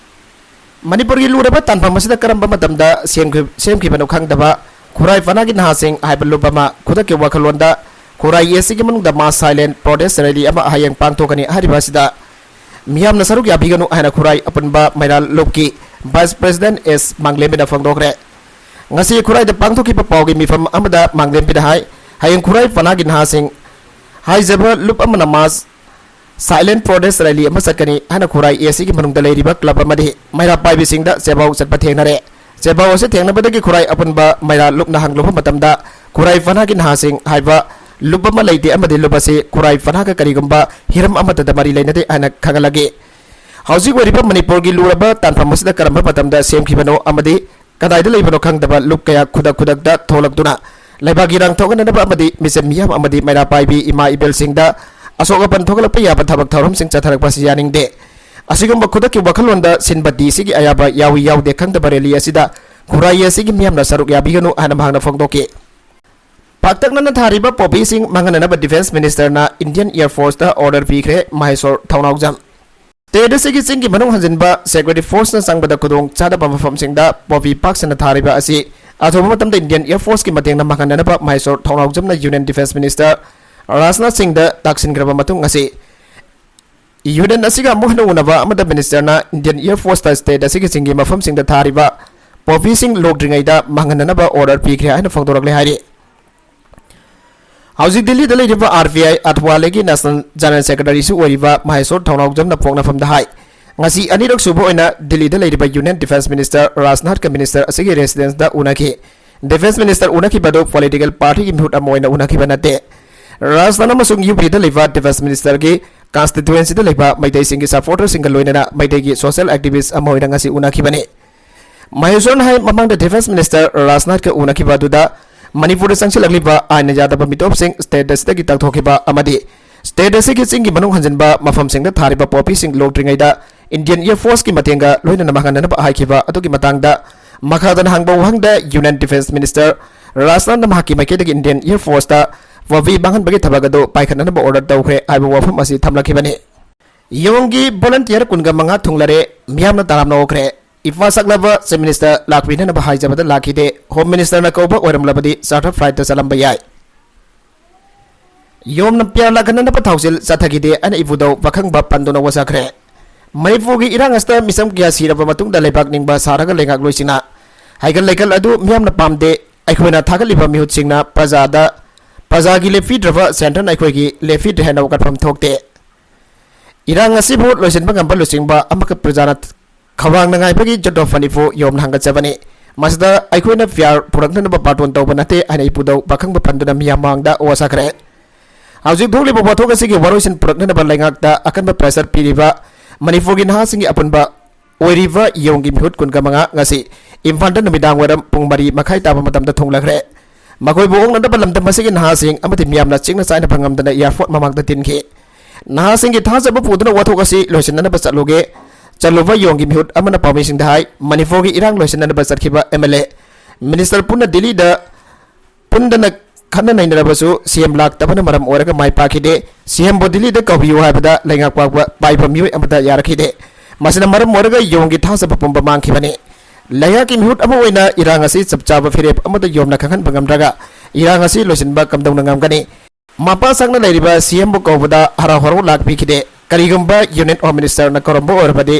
ꯃꯅꯤꯄꯨꯔꯒꯤ ꯂꯨꯔꯕ ꯇꯥꯟꯐꯝ ꯑꯁꯤꯗ ꯀꯔꯝꯕ ꯃꯇꯝꯗ ꯁꯦꯝꯈꯤ-, ꯁꯦꯝꯈꯤꯕꯅꯣ ꯈꯪꯗꯕ ꯈꯨꯔꯥꯏ ꯄꯅꯥꯒꯤ ꯅꯍꯥꯁꯤꯡ ꯍꯥꯏꯕ ꯂꯨꯞ ꯑꯃ ꯈꯨꯗꯛꯀꯤ ꯋꯥꯈꯜꯂꯣꯟꯗ ꯈꯨꯔꯥꯏ ACꯒꯤ ꯃꯅꯨꯡꯗ mass silent protest rally ꯑꯃ ꯍꯌꯦꯡ ꯄꯥꯡꯊꯣꯛꯀꯅꯤ ꯍꯥꯏꯔꯤꯕ ꯑꯁꯤꯗ ꯃꯤꯌꯥꯝꯅ ꯁꯔꯨꯛ ꯌꯥꯕꯤꯒꯅꯨ ꯍꯥꯏꯅ ꯈꯨꯔꯥꯏ ꯑꯄꯨꯟꯕ ꯃꯩꯔꯥ ꯂꯨꯞꯀꯤ Vice President S ꯃꯥꯡꯂꯦꯝꯕꯤꯅ ꯐꯣꯡꯗꯣꯛꯈ꯭ꯔꯦ꯫ ꯉꯁꯤ ꯈꯨꯔꯥꯏꯗ ꯄꯥꯡꯊꯣꯛꯈꯤꯕ ꯄꯥꯎꯒꯤ ꯃꯤꯐꯝ ꯑꯃꯗ ꯃꯥꯡꯂꯦꯝꯕꯤꯅ ꯍꯥꯏ, ꯍꯌꯦꯡ ꯈꯨꯔꯥꯏ ꯄꯅꯥꯒꯤ ꯅꯍꯥꯁꯤꯡ ꯍꯥꯏꯖꯕ ꯂꯨꯞ ꯑꯃꯅ mass Silent Protest Rally ꯑꯃ ꯆꯠꯀꯅꯤ ꯍꯥꯏꯅ ꯈꯨꯔꯥꯏ ꯑꯦ ꯁꯤꯒꯤ ꯃꯅꯨꯡꯗ ꯂꯩꯔꯤꯕ club ꯑꯃꯗꯤ ꯃꯩꯔꯥ ꯄꯥꯏꯕꯤꯁꯤꯡꯗ ꯆꯦꯕꯥꯎ ꯆꯠꯄ ꯊꯦꯡꯅꯔꯦ꯫ ꯆꯦꯕꯥꯎ ꯑꯁꯤ ꯊꯦꯡꯅꯕꯗꯒꯤ ꯈꯨꯔꯥꯏ ꯑꯄꯨꯟꯕ ꯃꯩꯔꯥ ꯂꯨꯞꯅ ꯍꯥꯡꯂꯨꯕ ꯃꯇꯝꯗ ꯈꯨꯔꯥꯏ ꯐꯅꯥꯒꯤ ꯅꯍꯥꯁꯤꯡ ꯍꯥꯏꯕ ꯂꯨꯞ ꯑꯃ ꯂꯩꯇꯦ ꯑꯃꯗꯤ ꯂꯨꯞ ꯑꯁꯤ ꯈꯨꯔꯥꯏ ꯐꯅꯥꯒ ꯀꯔꯤꯒꯨꯝꯕ ꯍꯤꯔꯝ ꯑꯃꯠꯇꯗ ꯃꯔꯤ ꯂꯩꯅꯗꯦ ꯍꯥꯏꯅ ꯈꯪꯍꯜꯂꯒꯦ꯫ ꯍꯧꯖꯤꯛ ꯑꯣꯏꯔꯤꯕ ꯃꯅꯤꯄꯨꯔꯒꯤ ꯂꯨꯔꯕ ꯇꯥꯟꯐꯝ ꯑꯁꯤꯗ ꯀꯔꯝꯕ ꯃꯇꯝꯗ ꯁꯦꯝꯈꯤꯕꯅꯣ ꯑꯃꯗꯤ ꯀꯗꯥꯏꯗ ꯂꯩꯕꯅꯣ ꯈꯪꯗꯕ ꯂꯨꯞ ꯀꯌꯥ ꯈꯨꯗꯛ ꯈꯨꯗꯛꯇ ꯊꯣꯛꯂꯛꯇꯨꯅ ꯂꯩꯕꯥꯛ ꯏꯔꯥꯡ ꯊꯣꯛꯍꯟꯅꯅꯕ ꯑꯃꯗꯤ ꯃꯤꯆꯝ ꯃꯤꯌꯥꯝ ꯑꯃꯗꯤ ꯃꯩꯔꯥ ꯄꯥꯏꯕꯤ ꯏꯃꯥ ꯏꯕꯦꯜꯁꯤꯡꯗ ꯑꯁꯣꯛ ꯑꯄꯟ ꯊꯣꯛꯍꯜꯂꯛꯄ ꯌꯥꯕ ꯊꯕꯛ ꯊꯧꯔꯝꯁꯤꯡ ꯆꯠꯊꯔꯛꯄ ꯑꯁꯤ ꯌꯥꯅꯤꯡꯗꯦ꯫ ꯑꯁꯤꯒꯨꯝꯕ ꯈꯨꯗꯛꯀꯤ ꯋꯥꯈꯜꯂꯣꯟꯗ ꯁꯤꯟꯕ ꯗꯤ ꯁꯤꯒꯤ ꯑꯌꯥꯕ ꯌꯥꯎꯏ ꯌꯥꯎꯗꯦ ꯈꯪꯗꯕ ꯔꯦꯂꯤ ꯑꯁꯤꯗ ꯈꯨꯔꯥꯏ ꯑꯁꯤꯒꯤ ꯃꯤꯌꯥꯝꯅ ꯁꯔꯨꯛ ꯌꯥꯕꯤꯒꯅꯨ ꯍꯥꯏꯅ ꯃꯍꯥꯛꯅ ꯐꯣꯡꯗꯣꯛꯈꯤ꯫ ꯄꯥꯛꯇꯛꯅꯅ ꯊꯥꯔꯤꯕ ꯄꯣꯄꯤꯁꯤꯡ ꯃꯥꯡꯍꯟꯅꯅꯕ ꯗꯤꯐꯦꯟꯁ ꯃꯤꯅꯤꯁꯇꯔꯅ ꯏꯟꯗꯤꯌꯟ ꯑꯦꯌꯔ ꯐꯣꯔꯁꯇ ꯑꯣꯔꯗꯔ ꯄꯤꯈ꯭ꯔꯦ, ꯃꯍꯦꯁꯣꯔ ꯊꯧꯅꯥꯎꯖꯝ꯫ ꯁ꯭ꯇꯦꯠ ꯑꯁꯤꯒꯤ ꯆꯤꯡꯒꯤ ꯃꯅꯨꯡ ꯍꯟꯖꯤꯟꯕ ꯁꯦꯀ꯭ꯌꯨꯔꯤꯇꯤ ꯐꯣꯔꯁꯅ ꯆꯪꯕꯗ ꯈꯨꯗꯣꯡ ꯆꯥꯗꯕ ꯃꯐꯝꯁꯤꯡꯗ ꯄꯣꯄꯤ ꯄꯥꯛ ꯁꯟꯅ ꯊꯥꯔꯤꯕ ꯑꯁꯤ ꯑꯊꯨꯕ ꯃꯇꯝꯗ ꯏꯟꯗꯤꯌꯟ ꯑꯦꯌꯔ ꯐꯣꯔꯁꯀꯤ ꯃꯇꯦꯡꯅ ꯃꯥꯡꯍꯟꯅꯅꯕ ꯃꯍꯦꯁꯣꯔ ꯊꯧꯅꯥꯎꯖꯝꯅ ꯌꯨꯅꯤꯌꯟ ꯗꯤꯐꯦꯟꯁ ꯃꯤꯅꯤꯁꯇꯔ ꯔꯥꯖꯅꯥꯊ ꯁꯤꯡꯗ ꯇꯥꯛꯁꯤꯟꯈ꯭ꯔꯕ ꯃꯇꯨꯡ ꯉꯁꯤ ꯌꯨꯅꯤꯌꯟ ꯑꯁꯤꯒ ꯑꯃꯨꯛ ꯍꯟꯅ ꯎꯅꯕ ꯑꯃꯗ ꯃꯤꯅꯤꯁꯇꯔꯅ ꯏꯟꯗꯤꯌꯟ ꯑꯦꯌꯔ ꯐꯣꯔꯁꯇ ꯁ꯭ꯇꯦꯠ ꯑꯁꯤꯒꯤ ꯆꯤꯡꯒꯤ ꯃꯐꯝꯁꯤꯡꯗ ꯊꯥꯔꯤꯕ ꯄꯣꯄꯤꯁꯤꯡ ꯂꯣꯛꯇ꯭ꯔꯤꯉꯩꯗ ꯃꯥꯡꯍꯟꯅꯅꯕ ꯑꯣꯔꯗꯔ ꯄꯤꯈ꯭ꯔꯦ ꯍꯥꯏꯅ ꯐꯣꯡꯗꯣꯔꯛꯂꯦ ꯍꯥꯏꯔꯤ꯫ ꯍꯧꯖꯤꯛ ꯗꯤꯜꯂꯤꯗ ꯂꯩꯔꯤꯕ ꯑꯥꯔ ꯄꯤ ꯑꯥꯏ ꯑꯊꯋꯥꯂꯦꯒꯤ ꯅꯦꯁꯅꯦꯜ ꯖꯦꯅꯔꯦꯜ ꯁꯦꯀ꯭ꯔꯦꯇꯔꯤꯁꯨ ꯑꯣꯏꯔꯤꯕ ꯃꯍꯦꯁꯣꯔ ꯊꯧꯅꯥꯎꯖꯝꯅ ꯄꯣꯛꯅꯐꯝꯗ ꯍꯥꯏ, ꯉꯁꯤ ꯑꯅꯤꯔꯛ ꯁꯨꯕ ꯑꯣꯏꯅ ꯗꯤꯜꯂꯤꯗ ꯂꯩꯔꯤꯕ ꯌꯨꯅꯤꯌꯟ ꯗꯤꯐꯦꯟꯁ ꯃꯤꯅꯤꯁꯇꯔ ꯔꯥꯖꯅꯥꯊꯀ ꯃꯤꯅꯤꯁꯇꯔ ꯑꯁꯤꯒꯤ ꯔꯦꯁꯤꯗꯦꯟꯁꯇ ꯎꯅꯈꯤ꯫ ꯗꯤꯐꯦꯟꯁ ꯃꯤꯅꯤꯁꯇꯔ ꯎꯅꯈꯤꯕ ꯑꯗꯨ ꯄꯣꯂꯤꯇꯤꯀꯦꯜ ꯄꯥꯔꯇꯤꯒꯤ ꯃꯤꯍꯨꯠ ꯑꯃ ꯑꯣꯏꯅ ꯎꯅꯈꯤꯕ ꯅꯠꯇꯦ꯫ ꯔꯥꯖꯅꯥꯊ ꯑꯃꯁꯨꯡ ꯌꯨ ꯄꯤꯗ ꯂꯩꯕ ꯗꯤꯐꯦꯟꯁ ꯃꯤꯅꯤꯁꯇꯔꯒꯤ ꯀꯟꯁꯇꯤꯇ꯭ꯋꯦꯟꯁꯤꯗ ꯂꯩꯕ ꯃꯩꯇꯩꯁꯤꯡꯒꯤ ꯁꯄꯣꯔꯇꯔꯁꯤꯡꯒ ꯂꯣꯏꯅꯅ ꯃꯩꯇꯩꯒꯤ ꯁꯣꯁꯤꯌꯦꯜ ꯑꯦꯛꯇꯤꯚꯤꯁ꯭ꯠ ꯑꯃ ꯑꯣꯏꯅ ꯉꯁꯤ ꯎꯅꯈꯤꯕꯅꯤ꯫ ꯃꯍꯦꯁꯣꯔꯅ ꯍꯥꯏ, ꯃꯃꯥꯡꯗ ꯗꯤꯐꯦꯟꯁ ꯃꯤꯅꯤꯁꯇꯔ ꯔꯥꯖꯅꯥꯊꯀ ꯎꯅꯈꯤꯕ ꯑꯗꯨꯗ ꯃꯅꯤꯄꯨꯔꯗ ꯆꯪꯁꯤꯜꯂꯛꯂꯤꯕ ꯑꯥꯏꯟꯅ ꯌꯥꯗꯕ ꯃꯤꯇꯣꯞꯁꯤꯡ ꯁ꯭ꯇꯦꯠ ꯑꯁꯤꯗꯒꯤ ꯇꯥꯛꯊꯣꯛꯈꯤꯕ ꯑꯃꯗꯤ ꯁ꯭ꯇꯦꯠ ꯑꯁꯤꯒꯤ ꯆꯤꯡꯒꯤ ꯃꯅꯨꯡ ꯍꯟꯖꯤꯟꯕ ꯃꯐꯝꯁꯤꯡꯗ ꯊꯥꯔꯤꯕ ꯄꯣꯄꯤꯁꯤꯡ ꯂꯣꯛꯇ꯭ꯔꯤꯉꯩꯗ ꯏꯟꯗꯤꯌꯟ ꯑꯦꯌꯔ ꯐꯣꯔꯁꯀꯤ ꯃꯇꯦꯡꯒ ꯂꯣꯏꯅꯅ ꯃꯥꯡꯍꯟꯅꯅꯕ ꯍꯥꯏꯈꯤꯕ ꯑꯗꯨꯒꯤ ꯃꯇꯥꯡꯗ ꯃꯈꯥ ꯇꯥꯅ ꯍꯪꯕ ꯋꯥꯍꯪꯗ ꯌꯨꯅꯤꯌꯟ ꯗꯤꯐꯦꯟꯁ ꯃꯤꯅꯤꯁꯇꯔ ꯔꯥꯖꯅꯥꯊꯅ ꯃꯍꯥꯛꯀꯤ ꯃꯥꯏꯀꯩꯗꯒꯤ ꯏꯟꯗꯤꯌꯟ ꯑꯦꯌꯔ ꯐꯣꯔꯁꯇ ꯄꯣꯄꯤ ꯃꯥꯡꯍꯟꯕꯒꯤ ꯊꯕꯛ ꯑꯗꯨ ꯄꯥꯏꯈꯠꯅꯅꯕ ꯑꯣꯔꯗꯔ ꯇꯧꯈ꯭ꯔꯦ ꯍꯥꯏꯕ ꯋꯥꯐꯝ ꯑꯁꯤ ꯊꯝꯂꯛꯈꯤꯕꯅꯤ꯫ ꯌꯣꯝꯒꯤ ꯚꯣꯂꯟꯇꯤꯌꯔ ꯀꯨꯟꯒ ꯃꯉꯥ ꯊꯨꯡꯂꯔꯦ, ꯃꯤꯌꯥꯝꯅ ꯇꯔꯥꯝꯅ ꯑꯣꯛꯈ꯭ꯔꯦ꯫ ꯏꯝꯐꯥꯜ ꯁꯛꯅꯕ ꯆꯤꯐ ꯃꯤꯅꯤꯁꯇꯔ ꯂꯥꯛꯄꯤꯅꯅꯕ ꯍꯥꯏꯖꯕꯗ ꯂꯥꯛꯈꯤꯗꯦ꯫ ꯍꯣꯝ ꯃꯤꯅꯤꯁꯇꯔꯅ ꯀꯧꯕ ꯑꯣꯏꯔꯝꯂꯕꯗꯤ ꯆꯥꯔꯇꯔ ꯐ꯭ꯂꯥꯏꯠꯇ ꯆꯠꯂꯝꯕ ꯌꯥꯏ꯫ ꯌꯣꯝꯅ ꯄꯤꯌꯥꯔ ꯂꯥꯛꯍꯟꯅꯅꯕ ꯊꯧꯁꯤꯜ ꯆꯠꯊꯈꯤꯗꯦ ꯍꯥꯏꯅ ꯏꯕꯨꯙꯧ ꯄꯥꯈꯪꯕ ꯄꯟꯗꯨꯅ ꯋꯥꯁꯛꯈ꯭ꯔꯦ꯫ ꯃꯅꯤꯄꯨꯔꯒꯤ ꯏꯔꯥꯡ ꯑꯁꯤꯗ ꯃꯤꯆꯝ ꯀꯌꯥ ꯁꯤꯔꯕ ꯃꯇꯨꯡꯗ ꯂꯩꯕꯥꯛ ꯅꯤꯡꯕ ꯁꯥꯔꯒ ꯂꯩꯉꯥꯛꯂꯣꯏꯁꯤꯡꯅ ꯍꯩꯒꯠ ꯂꯩꯒꯠ ꯑꯗꯨ ꯃꯤꯌꯥꯝꯅ ꯄꯥꯝꯗꯦ꯫ ꯑꯩꯈꯣꯏꯅ ꯊꯥꯒꯠꯂꯤꯕ ꯃꯤꯍꯨꯠꯁꯤꯡꯅ ꯄ꯭ꯔꯖꯥꯗ, ꯄ꯭ꯔꯖꯥꯒꯤ ꯂꯦꯞꯄꯤꯗ꯭ꯔꯕ ꯁꯦꯟꯇꯔꯅ ꯑꯩꯈꯣꯏꯒꯤ ꯂꯦꯞꯄꯤꯗ꯭ꯔꯦ ꯍꯥꯏꯅ ꯋꯥꯀꯠꯐꯝ ꯊꯣꯛꯇꯦ꯫ ꯏꯔꯥꯡ ꯑꯁꯤꯕꯨ ꯂꯣꯏꯁꯤꯟꯕ ꯉꯝꯕ ꯂꯨꯆꯤꯡꯕ ꯑꯃꯈꯛ ꯄ꯭ꯔꯖꯥꯅ ꯈꯧꯔꯥꯡꯅ ꯉꯥꯏꯕꯒꯤ ꯖꯣꯇꯣ ꯐꯅꯤꯐꯨ ꯌꯣꯝꯅ ꯍꯪꯒꯠꯆꯕꯅꯤ꯫ ꯃꯁꯤꯗ ꯑꯩꯈꯣꯏꯅ ꯄꯤꯌꯥꯔ ꯄꯨꯔꯛꯅꯅꯕ ꯕꯥꯔꯇꯣꯟ ꯇꯧꯕ ꯅꯠꯇꯦ ꯍꯥꯏꯅ ꯏꯄꯨꯗꯧ ꯄꯥꯈꯪꯕ ꯐꯟꯗꯨꯅ ꯃꯤꯌꯥꯝ ꯃꯥꯡꯗ ꯋꯥ ꯁꯥꯈ꯭ꯔꯦ꯫ ꯍꯧꯖꯤꯛ ꯊꯣꯛꯂꯤꯕ ꯋꯥꯊꯣꯛ ꯑꯁꯤꯒꯤ ꯋꯥꯔꯣꯏꯁꯤꯟ ꯄꯨꯔꯛꯅꯅꯕ ꯂꯩꯉꯥꯛꯇ ꯑꯀꯟꯕ ꯄ꯭ꯔꯦꯁꯔ ꯄꯤꯔꯤꯕ ꯃꯅꯤꯄꯨꯔꯒꯤ ꯅꯍꯥꯁꯤꯡꯒꯤ ꯑꯄꯨꯟꯕ ꯑꯣꯏꯔꯤꯕ ꯌꯣꯡꯒꯤ ꯃꯤꯍꯨꯠ ꯀꯨꯟꯒ ꯃꯉꯥ ꯉꯁꯤ ꯏꯝꯐꯥꯜꯗ ꯅꯨꯃꯤꯗꯥꯡ ꯋꯥꯏꯔꯝ ꯄꯨꯡ ꯃꯔꯤ ꯃꯈꯥꯏ ꯇꯥꯕ ꯃꯇꯝꯗ ꯊꯨꯡꯂꯈ꯭ꯔꯦ꯫ ꯃꯈꯣꯏꯕꯨ ꯑꯣꯛꯅꯅꯕ ꯂꯝꯗꯝ ꯑꯁꯤꯒꯤ ꯅꯍꯥꯁꯤꯡ ꯑꯃꯗꯤ ꯃꯤꯌꯥꯝꯅ ꯆꯤꯛꯅ ꯆꯥꯏꯅꯕ ꯉꯝꯗꯅ ꯑꯦꯌꯥꯔꯄꯣꯔꯠ ꯃꯃꯥꯡꯗ ꯇꯤꯟꯈꯤ꯫ ꯅꯍꯥꯁꯤꯡꯒꯤ ꯊꯥꯖꯕ ꯄꯨꯗꯨꯅ ꯋꯥꯊꯣꯛ ꯑꯁꯤ ꯂꯣꯏꯁꯤꯟꯅꯅꯕ ꯆꯠꯂꯨꯒꯦ ꯆꯠꯂꯨꯕ ꯌꯣꯡꯒꯤ ꯃꯤꯍꯨꯠ ꯑꯃꯅ ꯄꯥꯎꯃꯤꯁꯤꯡꯗ ꯍꯥꯏ, ꯃꯅꯤꯄꯨꯔꯒꯤ ꯏꯔꯥꯡ ꯂꯣꯏꯁꯤꯟꯅꯅꯕ ꯆꯠꯈꯤꯕ ꯑꯦꯝ ꯑꯦꯜ ꯑꯦ, ꯃꯤꯅꯤꯁꯇꯔ ꯄꯨꯟꯅ ꯗꯤꯜꯂꯤꯗ ꯄꯨꯟꯗꯅ ꯈꯠꯅ ꯅꯩꯅꯔꯕꯁꯨ ꯁꯤ ꯑꯦꯝ ꯂꯥꯛꯇꯕꯅ ꯃꯔꯝ ꯑꯣꯏꯔꯒ ꯃꯥꯏ ꯄꯥꯛꯈꯤꯗꯦ꯫ ꯁꯤ ꯑꯦꯝꯕꯨ ꯗꯤꯜꯂꯤꯗ ꯀꯧꯕꯤꯌꯨ ꯍꯥꯏꯕꯗ ꯂꯩꯉꯥꯛ ꯄꯥꯛꯄ ꯄꯥꯏꯕ ꯃꯤꯑꯣꯏ ꯑꯃꯠꯇ ꯌꯥꯔꯛꯈꯤꯗꯦ꯫ ꯃꯁꯤꯅ ꯃꯔꯝ ꯑꯣꯏꯔꯒ ꯌꯣꯡꯒꯤ ꯊꯥꯖꯕ ꯄꯨꯝꯕ ꯃꯥꯡꯈꯤꯕꯅꯤ꯫ ꯂꯩꯉꯥꯛꯀꯤ ꯃꯤꯍꯨꯠ ꯑꯃ ꯑꯣꯏꯅ ꯏꯔꯥꯡ ꯑꯁꯤ ꯆꯞ ꯆꯥꯕ ꯐꯤꯔꯦꯞ ꯑꯃꯗ ꯌꯣꯝꯅ ꯈꯪꯍꯟꯕ ꯉꯝꯗ꯭ꯔꯒ ꯏꯔꯥꯡ ꯑꯁꯤ ꯂꯣꯏꯁꯤꯟꯕ ꯀꯝꯗꯧꯅ ꯉꯝꯒꯅꯤ? ꯃꯄꯥ ꯁꯥꯛꯅ ꯂꯩꯔꯤꯕ ꯁꯤ ꯑꯦꯝꯕꯨ ꯀꯧꯕꯗ ꯍꯔꯥꯎ ꯍꯔꯥꯎ ꯂꯥꯛꯄꯤꯈꯤꯗꯦ꯫ ꯀꯔꯤꯒꯨꯝꯕ ꯌꯨꯅꯤꯌꯟ ꯍꯣꯝ ꯃꯤꯅꯤꯁꯇꯔꯅ ꯀꯧꯔꯝꯕ ꯑꯣꯏꯔꯕꯗꯤ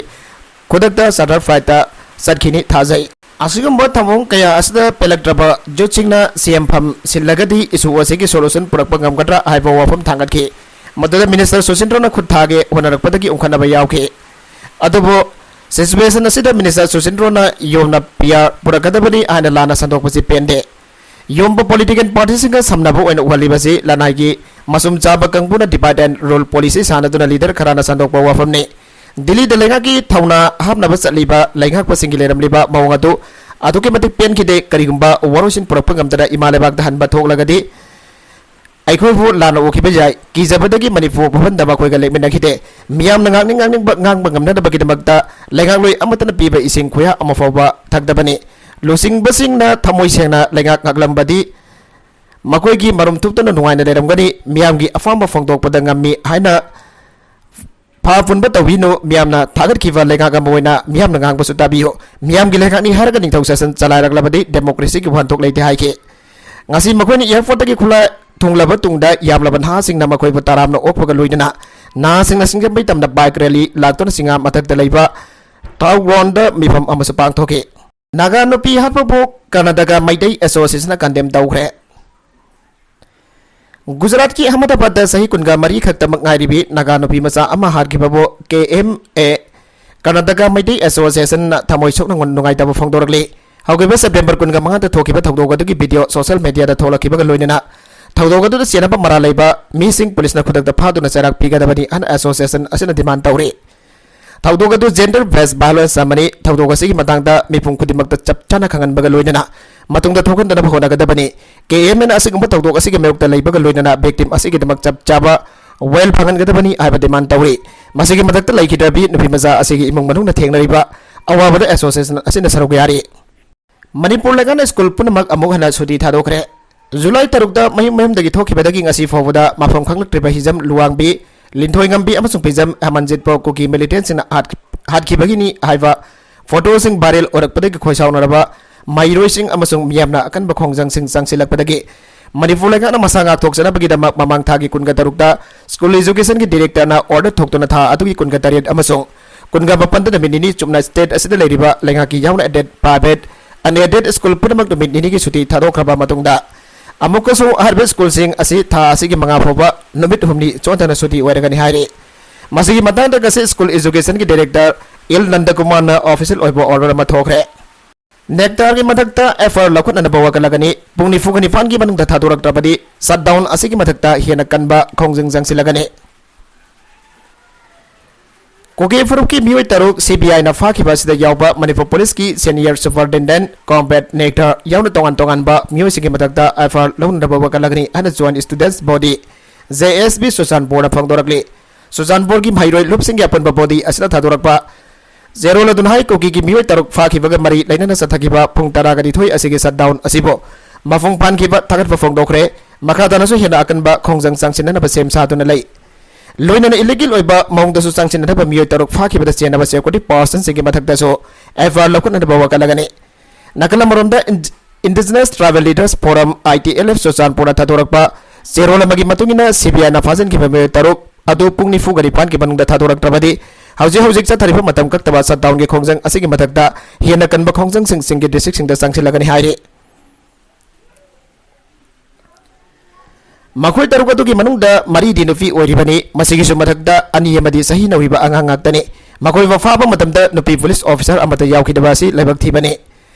ꯈꯨꯗꯛꯇ ꯆꯥꯔꯇꯔ ꯐ꯭ꯂꯥꯏꯠꯇ ꯆꯠꯈꯤꯅꯤ ꯊꯥꯖꯩ꯫ ꯑꯁꯤꯒꯨꯝꯕ ꯊꯧꯑꯣꯡ ꯀꯌꯥ ꯑꯁꯤꯗ ꯄꯦꯜꯂꯛꯇ꯭ꯔꯕ ꯖꯨꯠꯁꯤꯡꯅ ꯁꯤ ꯑꯦꯝ ꯐꯝ ꯁꯤꯜꯂꯒꯗꯤ ꯏꯁꯨ ꯑꯁꯤꯒꯤ ꯁꯣꯂꯨꯁꯟ ꯄꯨꯔꯛꯄ ꯉꯝꯒꯗ꯭ꯔꯥ ꯍꯥꯏꯕ ꯋꯥꯐꯝ ꯊꯥꯡꯒꯠꯈꯤ꯫ ꯃꯗꯨꯗ ꯃꯤꯅꯤꯁꯇꯔ ꯁꯨꯁꯤꯟꯗ꯭ꯔꯣꯅ ꯈꯨꯠ ꯊꯥꯒꯦ ꯍꯣꯠꯅꯔꯛꯄꯗꯒꯤ ꯎꯪꯈꯠꯅꯕ ꯌꯥꯎꯈꯤ꯫ ꯑꯗꯨꯕꯨ ꯁꯤꯆꯨꯋꯦꯁꯟ ꯑꯁꯤꯗ ꯃꯤꯅꯤꯁꯇꯔ ꯁꯨꯁꯤꯟꯗ꯭ꯔꯣꯅ ꯌꯣꯝꯅ ꯄꯤꯌꯥꯔ ꯄꯨꯔꯛꯀꯗꯕꯅꯤ ꯍꯥꯏꯅ ꯂꯥꯟꯅ ꯁꯟꯗꯣꯛꯄꯁꯤ ꯄꯦꯟꯗꯦ꯫ ꯌꯣꯝꯕ ꯄꯣꯂꯤꯇꯤꯀꯦꯜ ꯄꯥꯔꯇꯤꯁꯤꯡꯒ ꯁꯝꯅꯕ ꯑꯣꯏꯅ ꯎꯍꯜꯂꯤꯕꯁꯤ ꯂꯅꯥꯏꯒꯤ ꯃꯆꯨꯝ ꯆꯥꯕ ꯀꯥꯡꯕꯨꯅ divide and rule policy ꯁꯥꯟꯅꯗꯨꯅ ꯂꯤꯗꯔ ꯈꯔꯅ ꯁꯟꯗꯣꯛꯄ ꯋꯥꯐꯝꯅꯤ꯫ ꯗꯤꯜꯂꯤꯗ ꯂꯩꯉꯥꯛꯀꯤ ꯊꯧꯅꯥ ꯍꯥꯞꯅꯕ ꯆꯠꯂꯤꯕ ꯂꯩꯉꯥꯛꯄꯁꯤꯡꯒꯤ ꯂꯩꯔꯝꯂꯤꯕ ꯃꯑꯣꯡ ꯑꯗꯨ ꯑꯗꯨꯛꯀꯤ ꯃꯇꯤꯛ ꯄꯦꯟꯈꯤꯗꯦ꯫ ꯀꯔꯤꯒꯨꯝꯕ ꯋꯥꯔꯣꯏꯁꯤꯟ ꯄꯨꯔꯛꯄ ꯉꯝꯗꯅ ꯏꯃꯥ ꯂꯩꯕꯥꯛꯇ ꯍꯟꯕ ꯊꯣꯛꯂꯒꯗꯤ ꯑꯩꯈꯣꯏꯕꯨ ꯂꯥꯟꯅ ꯎꯈꯤꯕ ꯌꯥꯏ꯫ ꯀꯤꯖꯕꯗꯒꯤ ꯃꯅꯤꯄꯨꯔ ꯚꯕꯟꯗ ꯃꯈꯣꯏꯒ ꯂꯦꯞꯃꯤꯟꯅꯈꯤꯗꯦ꯫ ꯃꯤꯌꯥꯝꯅ ꯉꯥꯡꯅꯤꯡ ꯉꯥꯡꯅꯤꯡꯕ ꯉꯥꯡꯕ ꯉꯝꯅꯅꯕꯒꯤꯗꯃꯛꯇ ꯂꯩꯉꯥꯛꯂꯣꯏ ꯑꯃꯠꯇꯅ ꯄꯤꯕ ꯏꯁꯤꯡ ꯈꯨꯌꯥ ꯑꯃ ꯐꯥꯎꯕ ꯊꯛꯇꯕꯅꯤ꯫ ꯂꯨꯆꯤꯡꯕꯁꯤꯡꯅ ꯊꯃꯣꯏ ꯁꯦꯡꯅ ꯂꯩꯉꯥꯛ ꯉꯥꯛꯂꯝꯕꯗꯤ ꯃꯈꯣꯏꯒꯤ ꯃꯔꯨꯝ ꯊꯨꯞꯇꯨꯅ ꯅꯨꯡꯉꯥꯏꯅ ꯂꯩꯔꯝꯒꯅꯤ꯫ ꯃꯤꯌꯥꯝꯒꯤ ꯑꯄꯥꯝꯕ ꯐꯣꯡꯗꯣꯛꯄꯗ ꯉꯝꯃꯤ ꯍꯥꯏꯅ ꯐꯥ ꯄꯨꯟꯕ ꯇꯧꯕꯤꯅꯨ꯫ ꯃꯤꯌꯥꯝꯅ ꯊꯥꯒꯠꯈꯤꯕ ꯂꯩꯉꯥꯛ ꯑꯃ ꯑꯣꯏꯅ ꯃꯤꯌꯥꯝꯅ ꯉꯥꯡꯕꯁꯨ ꯇꯥꯕꯤꯌꯨ꯫ ꯃꯤꯌꯥꯝꯒꯤ ꯂꯩꯉꯥꯛꯅꯤ ꯍꯥꯏꯔꯒ ꯅꯤꯡꯊꯧ ꯁꯥꯁꯟ ꯆꯂꯥꯏꯔꯛꯂꯕꯗꯤ ꯗꯦꯃꯣꯀ꯭ꯔꯦꯁꯤꯒꯤ ꯋꯥꯍꯟꯊꯣꯛ ꯂꯩꯇꯦ ꯍꯥꯏꯈꯤ꯫ ꯉꯁꯤ ꯃꯈꯣꯏꯅ ꯑꯦꯌꯥꯔꯄꯣꯔꯠꯇꯒꯤ ꯈꯨꯂꯥꯏ ꯊꯨꯡꯂꯕ ꯇꯨꯡꯗ ꯌꯥꯝꯂꯕ ꯅꯍꯥꯁꯤꯡꯅ ꯃꯈꯣꯏꯕꯨ ꯇꯔꯥꯝꯅ ꯑꯣꯛꯄꯒ ꯂꯣꯏꯅꯅ ꯅꯍꯥꯁꯤꯡꯅ ꯁꯤꯡꯖꯃꯩ ꯇꯝꯅ ꯕꯥꯏꯛ ꯔꯦꯂꯤ ꯂꯥꯛꯇꯨꯅ ꯆꯤꯡꯉꯥ ꯃꯊꯛꯇ ꯂꯩꯕ ꯇꯥꯎ ꯒ꯭ꯔꯥꯎꯟꯗ ꯃꯤꯐꯝ ꯑꯃꯁꯨ ꯄꯥꯡꯊꯣꯛꯈꯤ꯫ ꯅꯥꯒꯥ ꯅꯨꯄꯤ ꯍꯥꯠꯄꯕꯨ ꯀꯔꯅꯥꯇꯀꯥ ꯃꯩꯇꯩ ꯑꯦꯁꯣꯁꯤꯌꯦꯁꯟꯅ ꯀꯟꯗꯦꯝ ꯇꯧꯈ꯭ꯔꯦ꯫ ꯒꯨꯖꯔꯥꯠꯀꯤ ꯑꯍꯃꯗꯥꯕꯥꯗꯇ ꯆꯍꯤ ꯀꯨꯟꯒ ꯃꯔꯤ ꯈꯛꯇꯃꯛ ꯉꯥꯏꯔꯤꯕꯤ ꯅꯥꯒꯥ ꯅꯨꯄꯤ ꯃꯆꯥ ꯑꯃ ꯍꯥꯠꯈꯤꯕꯕꯨ ꯀꯦ ꯑꯦꯝ ꯑꯦ, ꯀꯔꯅꯥꯇꯀꯥ ꯃꯩꯇꯩ ꯑꯦꯁꯣꯁꯤꯌꯦꯁꯟꯅ ꯊꯃꯣꯏ ꯁꯣꯛꯅ ꯅꯨꯡꯉꯥꯏꯇꯕ ꯐꯣꯡꯗꯣꯔꯛꯂꯤ꯫ ꯍꯧꯈꯤꯕ ꯁꯦꯞꯇꯦꯝꯕꯔ ꯀꯨꯟꯒ ꯃꯉꯥꯗ ꯊꯣꯛꯈꯤꯕ ꯊꯧꯗꯣꯛ ꯑꯗꯨꯒꯤ ꯚꯤꯗꯤꯑꯣ ꯁꯣꯁꯤꯌꯦꯜ ꯃꯤꯗꯤꯌꯥꯗ ꯊꯣꯛꯂꯛꯈꯤꯕꯒ ꯂꯣꯏꯅꯅ ꯊꯧꯗꯣꯛ ꯑꯗꯨꯗ ꯆꯦꯟꯅꯕ ꯃꯔꯥꯜ ꯂꯩꯕ ꯃꯤꯁꯤꯡ ꯄꯨꯂꯤꯁꯅ ꯈꯨꯗꯛꯇ ꯐꯥꯗꯨꯅ ꯆꯩꯔꯥꯛ ꯄꯤꯒꯗꯕꯅꯤ ꯍꯥꯏꯅ ꯑꯦꯁꯣꯁꯤꯌꯦꯁꯟ ꯑꯁꯤꯅ ꯗꯤꯃꯥꯟ ꯇꯧꯔꯤ꯫ ꯊꯧꯗꯣꯛ ꯑꯗꯨ gender based violence ꯑꯃꯅꯤ꯫ ꯊꯧꯗꯣꯛ ꯑꯁꯤꯒꯤ ꯃꯇꯥꯡꯗ ꯃꯤꯄꯨꯝ ꯈꯨꯗꯤꯡꯃꯛꯇ ꯆꯞ ꯆꯥꯅ ꯈꯪꯍꯟꯕꯒ ꯂꯣꯏꯅꯅ ꯃꯇꯨꯡꯗ ꯊꯣꯛꯍꯟꯗꯅꯕ ꯍꯣꯠꯅꯒꯗꯕꯅꯤ꯫ ꯀꯦ ꯑꯦꯝ ꯑꯦꯟ ꯑꯁꯤꯒꯨꯝꯕ ꯊꯧꯗꯣꯛ ꯑꯁꯤꯒꯤ ꯃꯥꯌꯣꯛꯇ ꯂꯩꯕꯒ ꯂꯣꯏꯅꯅ victim ꯑꯁꯤꯒꯤꯗꯃꯛ ꯆꯞ ꯆꯥꯕ ꯋꯦꯜ ꯐꯪꯍꯟꯒꯗꯕꯅꯤ ꯍꯥꯏꯕ ꯗꯤꯃꯥꯟ ꯇꯧꯔꯤ꯫ ꯃꯁꯤꯒꯤ ꯃꯊꯛꯇ ꯂꯩꯈꯤꯗ꯭ꯔꯕꯤ ꯅꯨꯄꯤ ꯃꯆꯥ ꯑꯁꯤꯒꯤ ꯏꯃꯨꯡ ꯃꯅꯨꯡꯅ ꯊꯦꯡꯅꯔꯤꯕ ꯑꯋꯥꯕꯗ ꯑꯦꯁꯣꯁꯤꯌꯦꯁꯟ ꯑꯁꯤꯅ ꯁꯔꯨꯛ ꯌꯥꯔꯤ꯫ ꯃꯅꯤꯄꯨꯔ ꯂꯩꯉꯥꯛꯅ ꯁ꯭ꯀꯨꯜ ꯄꯨꯝꯅꯃꯛ ꯑꯃꯨꯛ ꯍꯟꯅ ꯁꯨꯇꯤ ꯊꯥꯗꯣꯛꯈ꯭ꯔꯦ꯫ ꯖꯨꯂꯥꯏ ꯇꯔꯨꯛꯇ ꯃꯌꯨꯝ ꯃꯌꯨꯝꯗꯒꯤ ꯊꯣꯛꯈꯤꯕꯗꯒꯤ ꯉꯁꯤ ꯐꯥꯎꯕꯗ ꯃꯐꯝ ꯈꯪꯂꯛꯇ꯭ꯔꯤꯕ ꯍꯤꯖꯝ ꯂꯨꯋꯥꯡꯕꯤ, ꯂꯤꯟꯊꯣꯏꯉꯝꯕꯤ ꯑꯃꯁꯨꯡ ꯄꯤꯖꯝ ꯍꯦꯃꯟꯖꯤꯠꯄꯨ ꯀꯨꯀꯤ ꯃꯤꯂꯤꯇꯦꯟꯁꯤꯡꯅ ꯍꯥꯠ-, ꯍꯥꯠꯈꯤꯕꯒꯤꯅꯤ ꯍꯥꯏꯕ ꯐꯣꯇꯣꯁꯤꯡ viral ꯑꯣꯏꯔꯛꯄꯗꯒꯤ ꯈꯣꯏꯁꯥꯎꯅꯔꯕ ꯃꯍꯩꯔꯣꯏꯁꯤꯡ ꯑꯃꯁꯨꯡ ꯃꯤꯌꯥꯝꯅ ꯑꯀꯟꯕ ꯈꯣꯡꯖꯪꯁꯤꯡ ꯆꯪꯁꯤꯜꯂꯛꯄꯗꯒꯤ ꯃꯅꯤꯄꯨꯔ ꯂꯩꯉꯥꯛꯅ ꯃꯁꯥ ꯉꯥꯛꯊꯣꯛꯆꯅꯕꯒꯤꯗꯃꯛ ꯃꯃꯥꯡ ꯊꯥꯒꯤ ꯀꯨꯟꯒ ꯇꯔꯨꯛꯇ ꯁ꯭ꯀꯨꯜ ꯑꯦꯖꯨꯀꯦꯁꯟꯒꯤ ꯗꯤꯔꯦꯛꯇꯔꯅ order ꯊꯣꯛꯇꯨꯅ ꯊꯥ ꯑꯗꯨꯒꯤ ꯀꯨꯟꯒ ꯇꯔꯦꯠ ꯑꯃꯁꯨꯡ ꯀꯨꯟꯒ ꯃꯥꯄꯟꯗ ꯅꯨꯃꯤꯠ ꯅꯤꯅꯤ ꯆꯨꯞꯅ state ꯑꯁꯤꯗ ꯂꯩꯔꯤꯕ ꯂꯩꯉꯥꯛꯀꯤ ꯌꯥꯎꯅ aided, private, unaided ꯁ꯭ꯀꯨꯜ ꯄꯨꯝꯅꯃꯛ ꯅꯨꯃꯤꯠ ꯅꯤꯅꯤꯒꯤ ꯁꯨꯇꯤ ꯊꯥꯗꯣꯛꯈ꯭ꯔꯕ ꯃꯇꯨꯡꯗ ꯑꯃꯨꯛꯀꯁꯨ ꯍꯥꯏꯔꯤꯕ ꯁ꯭ꯀꯨꯜꯁꯤꯡ ꯑꯁꯤ ꯊꯥ ꯑꯁꯤꯒꯤ ꯃꯉꯥ ꯐꯥꯎꯕ ꯅꯨꯃꯤꯠ ꯍꯨꯝꯅꯤ ꯆꯣꯟꯊꯅ ꯁꯨꯇꯤ ꯑꯣꯏꯔꯒꯅꯤ ꯍꯥꯏꯔꯤ꯫ ꯃꯁꯤꯒꯤ ꯃꯇꯥꯡꯗ ꯉꯁꯤ ꯁ꯭ꯀꯨꯜ ꯑꯦꯖꯨꯀꯦꯁꯟꯒꯤ ꯗꯤꯔꯦꯛꯇꯔ ꯑꯦꯜ ꯅꯟꯗꯀꯨꯃꯥꯔꯅ official ꯑꯣꯏꯕ order ꯑꯃ ꯊꯣꯛꯈ꯭ꯔꯦ꯫ ꯅꯦꯛꯇꯥꯔꯒꯤ ꯃꯊꯛꯇ F I R ꯂꯧꯈꯠꯅꯅꯕ ꯋꯥꯀꯠꯂꯒꯅꯤ꯫ ꯄꯨꯡ ꯅꯤꯐꯨꯒ ꯅꯤꯄꯥꯟꯒꯤ ꯃꯅꯨꯡꯗ ꯊꯥꯗꯣꯔꯛꯇ꯭ꯔꯕꯗꯤ shutdown ꯑꯁꯤꯒꯤ ꯃꯊꯛꯇ ꯍꯦꯟꯅ ꯀꯟꯕ ꯈꯣꯡꯖꯪ ꯆꯪꯁꯤꯜꯂꯒꯅꯤ꯫ ꯀꯨꯀꯤ ꯐꯨꯔꯨꯞꯀꯤ ꯃꯤꯑꯣꯏ ꯇꯔꯨꯛ C B I ꯅ ꯐꯥꯈꯤꯕ ꯑꯁꯤꯗ ꯌꯥꯎꯕ ꯃꯅꯤꯄꯨꯔ ꯄꯨꯂꯤꯁꯀꯤ senior superintendent, combat ꯅꯦꯛꯇꯥꯔ ꯌꯥꯎꯅ ꯇꯣꯉꯥꯟ ꯇꯣꯉꯥꯟꯕ ꯃꯤꯑꯣꯏꯁꯤꯡꯒꯤ ꯃꯊꯛꯇ F I R ꯂꯧꯅꯅꯕ ꯋꯥꯀꯠꯂꯒꯅꯤ ꯍꯥꯏꯅ Joint Students Body, J S B, ꯆꯨꯔꯆꯥꯟꯄꯨꯔꯅ ꯐꯣꯡꯗꯣꯔꯛꯂꯤ꯫ ꯆꯨꯔꯆꯥꯟꯄꯨꯔꯒꯤ ꯃꯍꯩꯔꯣꯏ ꯂꯨꯞꯁꯤꯡꯒꯤ ꯑꯄꯨꯟꯕ body ꯑꯁꯤꯅ ꯊꯥꯗꯣꯔꯛꯄ ꯆꯦꯔꯣꯜ ꯑꯗꯨꯅ ꯍꯥꯏ, ꯀꯨꯀꯤꯒꯤ ꯃꯤꯑꯣꯏ ꯇꯔꯨꯛ ꯐꯥꯈꯤꯕꯒ ꯃꯔꯤ ꯂꯩꯅꯅ ꯆꯠꯊꯈꯤꯕ ꯄꯨꯡ ꯇꯔꯥꯒ ꯅꯤꯊꯣꯏ ꯑꯁꯤꯒꯤ shutdown ꯑꯁꯤꯕꯨ ꯃꯄꯨꯡ ꯐꯥꯍꯟꯈꯤꯕ ꯊꯥꯒꯠꯄ ꯐꯣꯡꯗꯣꯛꯈ꯭ꯔꯦ꯫ ꯃꯈꯥ ꯇꯥꯅꯁꯨ ꯍꯦꯟꯅ ꯑꯀꯟꯕ ꯈꯣꯡꯖꯪ ꯆꯪꯁꯤꯟꯅꯅꯕ ꯁꯦꯝ ꯁꯥꯗꯨꯅ ꯂꯩ꯫ ꯂꯣꯏꯅꯅ illegal ꯑꯣꯏꯕ ꯃꯑꯣꯡꯗꯁꯨ ꯆꯪꯁꯤꯟꯅꯗꯕ ꯃꯤꯑꯣꯏ ꯇꯔꯨꯛ ꯐꯥꯈꯤꯕꯗ ꯆꯦꯟꯅꯕ security personꯁꯤꯡꯒꯤ ꯃꯊꯛꯇꯁꯨ F I R ꯂꯧꯈꯠꯅꯅꯕ ꯋꯥꯀꯠꯂꯒꯅꯤ꯫ ꯅꯥꯀꯜ ꯑꯃꯔꯣꯝꯗ, Ind-, Indigenous Tribal Leaders Forum, I T L F, ꯆꯨꯔꯆꯥꯟꯄꯨꯔꯅ ꯊꯥꯗꯣꯔꯛꯄ ꯆꯦꯔꯣꯜ ꯑꯃꯒꯤ ꯃꯇꯨꯡ ꯏꯟꯅ, C B I ꯅ ꯐꯥꯖꯤꯟꯈꯤꯕ ꯃꯤꯑꯣꯏ ꯇꯔꯨꯛ ꯑꯗꯨ ꯄꯨꯡ ꯅꯤꯐꯨꯒ ꯅꯤꯄꯥꯟꯒꯤ ꯃꯅꯨꯡꯗ ꯊꯥꯗꯣꯔꯛꯇ꯭ꯔꯕꯗꯤ, ꯍꯧꯖꯤꯛ ꯍꯧꯖꯤꯛ ꯆꯠꯊꯔꯤꯕ ꯃꯇꯝ ꯀꯛꯇꯕ shutdownꯒꯤ ꯈꯣꯡꯖꯪ ꯑꯁꯤꯒꯤ ꯃꯊꯛꯇ ꯍꯦꯟꯅ ꯀꯟꯕ ꯈꯣꯡꯖꯪꯁꯤꯡ ꯆꯤꯡꯒꯤ districtꯁꯤꯡꯗ ꯆꯪꯁꯤꯜꯂꯒꯅꯤ ꯍꯥꯏꯔꯤ꯫ ꯃꯈꯣꯏ ꯇꯔꯨꯛ ꯑꯗꯨꯒꯤ ꯃꯅꯨꯡꯗ ꯃꯔꯤꯗꯤ ꯅꯨꯄꯤ ꯑꯣꯏꯔꯤꯕꯅꯤ꯫ ꯃꯁꯤꯒꯤꯁꯨ ꯃꯊꯛꯇ ꯑꯅꯤ ꯑꯃꯗꯤ ꯆꯍꯤ ꯅꯧꯔꯤꯕ ꯑꯉꯥꯡ ꯉꯥꯛꯇꯅꯤ꯫ ꯃꯈꯣꯏꯕꯨ ꯐꯥꯕ ꯃꯇꯝꯗ ꯅꯨꯄꯤ ꯄꯨꯂꯤꯁ ꯑꯣꯐꯤꯁꯥꯔ ꯑꯃꯠꯇ ꯌꯥꯎꯈꯤꯗꯕ ꯑꯁꯤ ꯂꯥꯏꯕꯛ ꯊꯤꯕꯅꯤ꯫